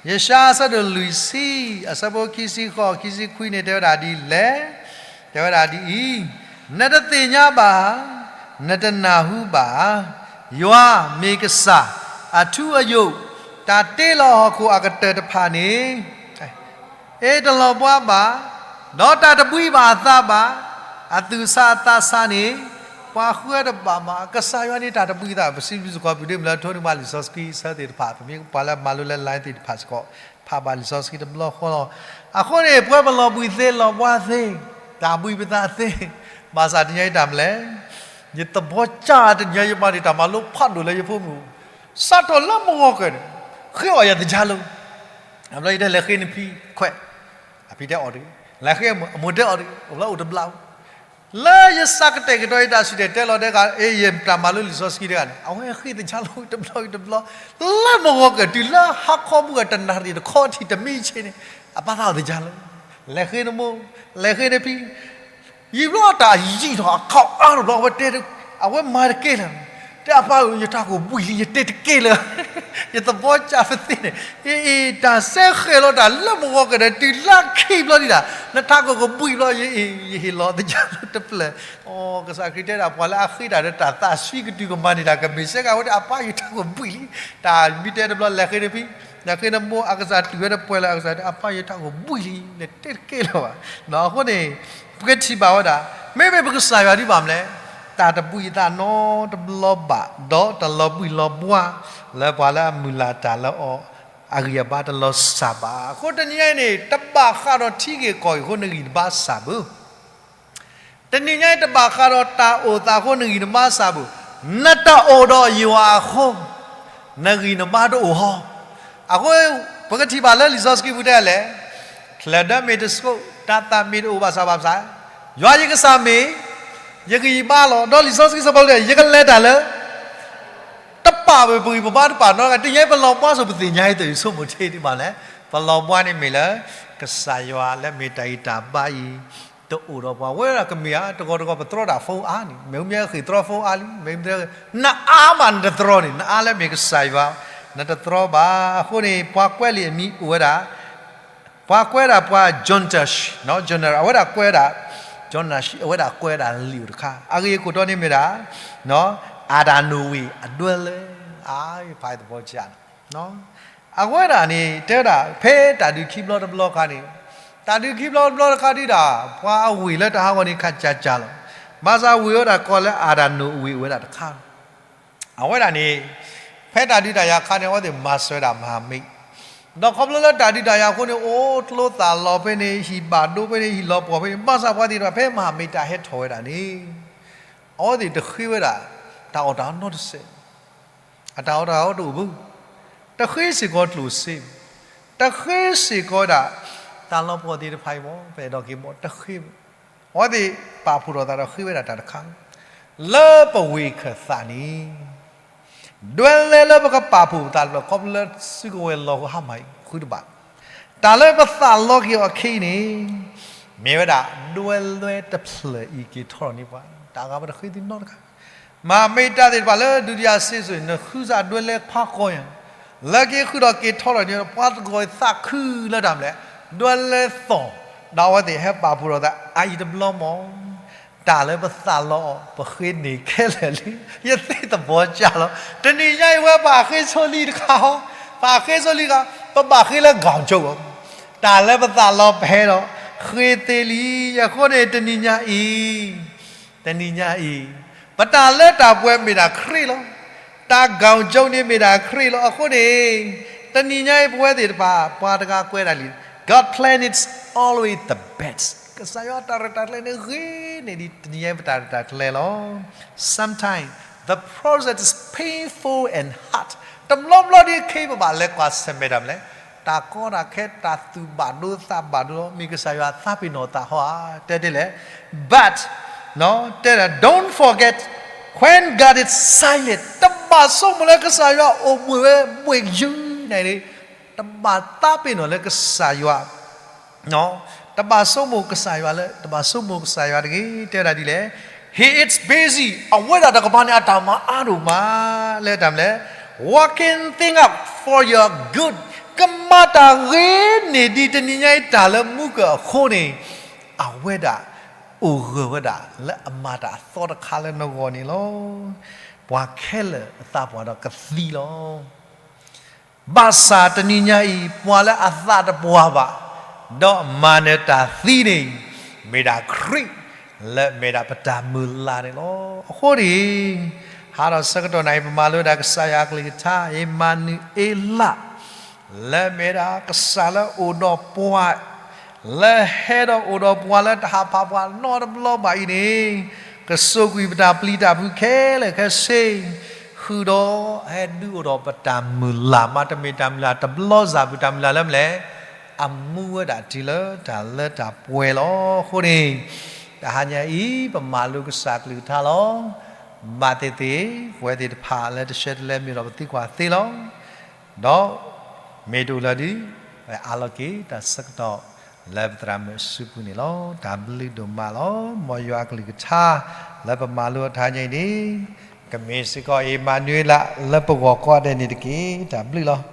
ယၡါယၤအဆၢဒိၣ်လွံၢ်ဆံ အဆၢဖိခံဆံဃိး ခံဆံခွံန့ၣ် တဲဝဲဒၣ်ဒ်လဲၣ်, တဲဝဲဒၣ်ဒ်အံၤ, နတသ့ၣ်ညါဘၣ်, နတနၢ်ဟူဘၣ်, ယွၤမ့ၢ်ကစၢ်, အထူအယိာ်, တၢ်တ့လီၤဟီၣ်ခိၣ်အကတၢၢ်တဖၣ်န့ၣ် အ့ တလီၤဘှါဘၣ်, ဒီးတၢ်တဘှံးဘၣ်အသးဘၣ်, အသူၣ်ဆးအသးဆးန့ၣ် ပှၤဃၢတဘၣ်မး. ကစၢ်ယွၤန့ၣ်တၢ်တဘှံးသး, ပစံးဘျုးစ့ၢ်ကီး ပဒိးမုၢ်လၢထိန့ၢ်ဘၣ်လံာ်စီဆှံဆၢသ့ၣ်တဖၣ်, ပမ့ၢ်ပှၤလၢမၤလိလၢ line သ့ၣ်တဖၣ်စ့ၢ်ကီး ဖးဘၣ်လံာ်စီဆှံတဘျီဃီလီၤ. အဃိန့ၣ် ပဝဲပလီၤဘှံးသ့လီၤဘှါသ့, တၢ်ဘှံးပသးသ့, ဘၣ်ဆၣ်တနံၤညါအံၤတၢ်မနုၤလဲၣ်, ယသဘီကၢ်တနံၤညါ ယမၤန့ၢ်တၢ်မၤလိဖးဒိၣ်လၢယဖိမုၣ်, စးထီၣ်လၢမုၢ်ဂီၤကၢၤန့ၣ် ဃ့အီၣ်ယၤသယါလိၤ, အဘျီယတဲလဲၤဃ့နဖံခွဲး, အဖံတဲအီၣ်တဂ့ၤ, လဲၤဃ့အမိၢ်တဲအီၣ်တဂ့ၤ, အိၣ်ဘျီအိၣ်တဘျီ လၢယစးကတဲာ်ကတီၤယတၢ်စံၣ်တဲၤတဲလီၤတဲဂၤ အ့ ယတၢ်မၤလိလံာ်စီဆှံတဂၤန့ၣ် အဝဲဃ့သယါလိၤတဘျီဂ့ၤတဘျီ, လၢမုၢ်ဂီၤကၢၤတုၤလၢဟါခီပူၤကတနၣ်ရံၣ် တခီထံၣ်တမံၤဆ့န့ၣ် အပာ်သးအီၤသယါလိၤ, လဲၤဃ့နမိၢ်, လဲၤဃ့နဖံ ယံာ်ဘျီတၢ်ယံာ်ထီၣ်အခီအါတဘျီ အဝဲတဲ, အဝဲမၤတကဲလၢၤ, တဲအပၢ်ဧၢ ယထးခိၣ်ဘှံးလံ ယတဲတကဲလၢၤ, ယသဘီကၢ်ပသ့န့ၣ်, အ့ အ့ တၢ်စဲဃဲၤလီၤတၢ်လၢမုၢ်ဂီၤကၢၤဒီး တုၤလၢခံဘျီဒံးဒၣ် နထးခိၣ်ကဘှံးဘျီ ယအ့ ယဟ့ၣ်လီၤသယါလိၤတဖျၢၣ်, အကစၢ်ခရံာ်တဲဒၣ် ပှၤလၢအဃ့တၢ်ဒီးတၢ်သးဆှံကတုၤကမၤန့ၢ်တၢ်ကမ့ၢ်စဲဂၤ အဝဲဒၣ်အပၢ်ယထးခိၣ်ဘှံးလံ, တၢ်မ့ၢ်တဲတဘျီ လဲၤဃ့နဖံ, လဲၤဃ့နမိၢ် အကစၢ်တူၢ်ဝဲတပှဲၤလၢၤ အကစၢ်တဲ အပၢ်ယထးခိၣ်ဘှံးလံ နတဲတကဲလၢၤဘၣ်. အဃိန့ၣ် ပကထံၣ်ဘၣ်ဝဲဒၣ် မ့မ့ၢ်ပကစၢ်ယွၤဒ်ဘၣ်မနုၤလဲၣ်, တၢ်တဘှံးအသးနီတဘျီဘၣ် ဒီးတလီၤဘှံးလီၤဘှါ လၢပှၤလၢအမုၢ်လၢ်တၢ်လၢအီၤ အဂံၢ်အဘါတလီၤစၢ်ဘၣ်. အဃိတနံၤညါအံၤန့ၣ် တဘၣ်ဃးဒီးထံဂ့ၢ်ကီၢ်ဂ့ၢ်အဃိ နဂံၢ်နဘါစၢ်ဘၣ်. တနံၤညါအံၤ တဘၣ်ဃးဒီးတၢ်အိၣ်သးအဃိ နဂံၢ်နဘါစၢ်ဘၣ်. နတၢ်အိၣ်ဒီးယွၤအဃိ နဂံၢ်နဘါတအိၣ်ဟီ. အဃိ ပကထံၣ်ဘၣ်လၢလံာ်စီဆှံပူၤတဲလဲၣ်, ချၢၣ်ဒၢမ့ၢ်တဆှိး တၢ်သးမ့ၢ်တအိၣ်ဘၣ်ဆၣ်ဘၣ်ဆၣ်, ယွၤယကစၢ်မ့ၢ် ယဂံၢ်ယဘါလီၤ. ဒီးလံာ်စီဆှံစီၤပီလူးတဲ ယကလဲၤတၢ်လၢ တပာ်ဘၣ်ပဂံၢ်ပဘါတပာ်နီတဂၤ, တနံၤညါအံၤပလီၤဘှါဆိ ပသ့ၣ်ညါအံၤတၢ်အံၤဆိကမိၣ်ထဲဒံးဘၣ်လဲၣ်, ပလီၤဘှါန့ၣ်မ့ၢ်လၢ ကစၢ်ယွၤလၢမ့ၢ်တၢ်ဂံၢ်တၢ်ဘါအံၤ တအိၣ်ဒီးပှၤဝဲဒၣ်ကမ့ၢ်ဧါ, တဂီၤတဂီၤပတြီတၢ်ဖိအါန့ၣ်, မ့ၢ်မ့ၢ်ဃ့ၢ်တြီဖိအါလံ, မ့ၢ်မ့ၢ် နအါမးနတတြီန့ၣ်, နအါလၢမ့ၢ်ကစၢ်ယွၤ နတတြီဘၣ်. အဃိန့ၣ် ပှၤကွဲးလံာ်အမံၤအိၣ်ဝဲဒၣ် ပှၤကွဲးဒၣ်ပှၤ Jonash, Jonash အဝဲဒၣ်ကွဲးဒၣ်, Jonash အဝဲဒၣ်ကွဲးဒၣ်လံာ်အိၣ်တခါ, အဂ့ၢ်အခိၣ်တီန့ၣ်မ့ၢ်ဒၣ် အၤဒၣ်နိၣ်ဝ့ၢ်အဒွဲလၢ, အဖးသဘီကၢ်န့ၣ်, အဝဲဒၣ်န့ၣ် တဲဝဲဒၣ် ဖဲတၢ်ဒုးခံဘျီတဘျီခါန့ၣ်, တၢ်ဒုးခံဘျီတဘျီတခါဒုးဒၣ် ပှၤအဝ့ၢ်လၢတဟးဂီၤန့ၣ်ခါကၢ်ကၢ်လီၤ. ဘၣ်ဆၣ်ဝ့ၢ်ဝဲဒၣ်ကီးလၢအၤဒၣ်နိၣ်ဝ့ၢ်အိၣ်ဝဲဒၣ်တခါ အဝဲဒၣ်န့ၣ် ဖဲတၢ်ဒုးတၢ်ယၤအခါန့ၣ် အဝဲသ့ၣ်မၤစၢၤဒၣ်မဟာမိတ်, ဒီးခီဖျိလၢတၢ်ဒုးတၢ်ယၤအဃိန့ၣ် အိၣ်ကျိသးလီၤဖဲန့ၣ် ဟံၣ်ဘၣ်ဒိဖဲန့ၣ် ဟံၣ်လီၤပှီၢ်ဖဲန့ၣ်, ဘၣ်ဆၣ်ပှၤသ့ၣ်တဖၣ်ဖဲမဟာမိတ်တၢ်ဟဲထီၣ်ဝဲဒၣ်န့ၣ် အဝဲသ့ၣ်တဃ့ဝဲဒၣ် တၢ်အီၣ်တၢ်အီနီတစဲး, အတၢ်အီၣ်တၢ်အီတအိၣ်ဘၣ်, တဃ့စ့ၢ်ကီးကျိၣ်စ့, တဃ့စ့ၢ်ကီးဒၣ် တၢ်လီၤပှီၢ်သ့ၣ်တဖၣ်အံၤဘၣ်, ပအဲၣ်ဒိးက့ၤဘၣ် တဃ့ဘၣ်. အဝဲသ့ၣ်ပာ်ဖှိၣ်ထီၣ်သးဒီးဃ့ဝဲဒၣ်တၢ်တခါ, လၢပဝ့ၢ်ခၢၣ်သးန့ၣ် ဒွဲလဲလၢပကပာ်ဖှိၣ်ပသးတဖျၢၣ် ခီဖျိလၢစုကဝဲၤလီၢ်ကဟါမၢ်အံၤ ဃုတဘၣ်, တၢ်လၢပသးလီက့ၤအီၤခဲအံၤန့ၣ် မ့ၢ်ဝဲဒၣ် ဒွဲလဲတဖျၢၣ်အံၤက့ၤထီၣ်န့ၢ်ပှၤ, တၢ်ဂၤပတဃ့သုနီတခါ, မဟာမိတ်တၢ်သ့ၣ်တဖၣ်လၢ ဒုတိယစစ် ဆိုရင် နဃုစၢ်ဒွဲလဲခွါကီၢ်ယၤ, လၢက့ၤဃုာ်ဒီးက့ၤထီၣ်ထီၣ်န့ၣ် ပှၤသကိးသးခုလၢတၢ်မနုၤလဲၣ်, ဒွဲလဲသီၣ်, ဒီးအဝဲသ့ၣ်ဟဲပာ်ဖှိၣ်ထီၣ်သးအအံၤတဘျီမး တၢ်လၢပသးလီအီၤ ပဃ့န့ၢ်ခဲလၢာ်လံ, ယသ့သဘီကၢ်လီၤ. တနံၤညါအံၤဝဲပာ်ဃ့ဆိလံတခါ, ပာ်ဃ့ဆိလံတခါ, ပဘၣ်ဃ့လၢ ခေါင်းချုပ် အီၤ တၢ်လၢပသးလီၤပဟဲဒီး ဃ့သ့လံ. အဃိန့ၣ် တနံၤညါအံၤ, တနံၤညါအံၤ, ပတၢ်လၢတၢ်ပှဲၤမ့ၢ်ဒၣ်ခရံာ်လီၤ. တၢ် ခေါင်းချုပ် န့ၣ်မ့ၢ်ဒၣ်ခရံာ်လီၤ. အဃိန့ၣ် တနံၤညါအံၤပဝဲသ့ၣ်တဖၣ် ပှၤတဂၤကွဲးဒၣ်လံ, God plan is always the best. ကစၢ်ယွၤတၢ်ရဲၣ်တၢ်ကျဲၤန့ၣ် ဂ့ၤန့ၢ်ဒံးတနံၤညါအံၤပတၢ်ရဲၣ်တၢ်ကျဲၤလီၤ. Sometimes the process is painful and hard. တဘျီဘျီဒ်ခဲအံၤပဘၣ်လဲၤကွၢ်ဆၢၣ်မဲာ်တၢ်မနုၤလဲၣ်, တၢ်ကီတၢ်ခဲ တၢ်သူၣ်ဘၣ်ဒိသးဘၣ်ဒိလီၤ. မ့ၢ်ကစၢ်ယွၤသးပ့ၤနီၣ်သးဟီဧါ, တဲဒ်လဲၣ်. But တဲဒၣ် don't forget when God is silent. တဘၣ်ဆိကမိၣ်လၢကစၢ်ယွၤအိၣ်မူဝဲ ဘှ့ၣ်ယုၢ်န့ၣ်, တဘၣ်သးပ့ၤနီၣ်လၢကစၢ်ယွၤ တဘၣ်ဆိကမိၣ်ကစၢ်ယွၤလၢ, တဘၣ်ဆိကမိၣ်ကစၢ်ယွၤတဂ့ၤ. တဲဒၣ်ဒ်လဲၣ်, He is busy. အဝဲဒၣ်တကပၤန့ၣ် အတၢ်မၤအါဒိၣ်မး လၢတၢ်မနုၤလဲၣ်, working things out for your good. ကမၤတၢ်ဂ့ၤန့ၢ်ဒံးတနံၤညါအံၤ တၢ်လၢမူကၢၢ်အဃိန့ၣ်, အဝဲဒၣ်အိၣ်ဂၢၢ်ဝဲဒၣ်လၢအမၤတၢ်အသီတခါလၢနဂီၢ်န့ၣ်လီၤ. ပှၤခဲလၢာ်အသးပှၢ်ဒီးကသံလီၤ. ဘၣ်ဆၣ်တနံၤညါအံၤ ပှၤလၢအသးတပှၢ်ဘၣ်, ဒီးမၤနၢၤတၢ်သံန့ၣ်, မ့ၢ်ဒၣ်ခရံာ်, လၢမ့ၢ်ဒၣ်ပတၢ်မုၢ်လၢ်န့ၣ်လီၤ. အဃိန့ၣ်, ဟါဒီးဆၢကတီၢ်နၤအံၤ ပမၤလိဒၣ်ကစၢ်ယွၤအကလုၢ်ကထါ အ့မၤနူၤအ့လး, လၢမ့ၢ်ဒၣ်ကစၢ်လၢအိၣ်ဒီးပှၤ လၢဟဲဒီးအိၣ်ဒီးပှၤလၢတဟးဖးပှၤနီတဘျီဘၣ်အံၤန့ၣ်, ကစိာ်ကွံာ်ပတၢ်ပျံၤတၢ်ဖုးခဲလၢာ်ခဲဆ့, ဃုာ်ဒီးဟဲဒုးအိၣ်ဒီးပတၢ်မုၢ်လၢ်မး, တမ့ၢ်တၢ်မုၢ်လၢ်တဘျီစၢ်ဘၣ်, တၢ်မုၢ်လၢ်လၢမနုၤလဲၣ်, အမူဝဲဒၣ်တုၤလၢတၢ်လၢတၢ်ပှဲၤလီၤ. အဃိန့ၣ်, တဟါညါအံၤ ပမၤလိကစၢ်ကလုၢ်ကထါလီၤ. ဘၣ်သ့ၣ်သ့ၣ် ပဝဲသ့ၣ်တဖၣ်လၢတဆှၢတလဲမ့ၢ်ဒီးပသံကွၢ်သ့လီၤ. ဒီးမ့ၢ်တအိၣ်လၢၤဒီး, ပအးလီၤက့ၤတၢ်ဆၢကတီၢ်လၢပသရၣ်မုၣ်အစုပူၤန့ၣ်လီၤ. တၢ်ဘျုးဒိၣ်မးလီၤ. မ်ယွၤအကလုၢ်ကထါလၢပမၤလိအီၤတဟါညါအံၤန့ၣ်, ကမ့ၢ်စ့ၢ်ကီး အ့မၤနူၤအ့လး လၢပဂီၢ်ကိးဂၤဒဲးန့ၣ်တက့ၢ်. တၢ်ဘျုးလီၤ.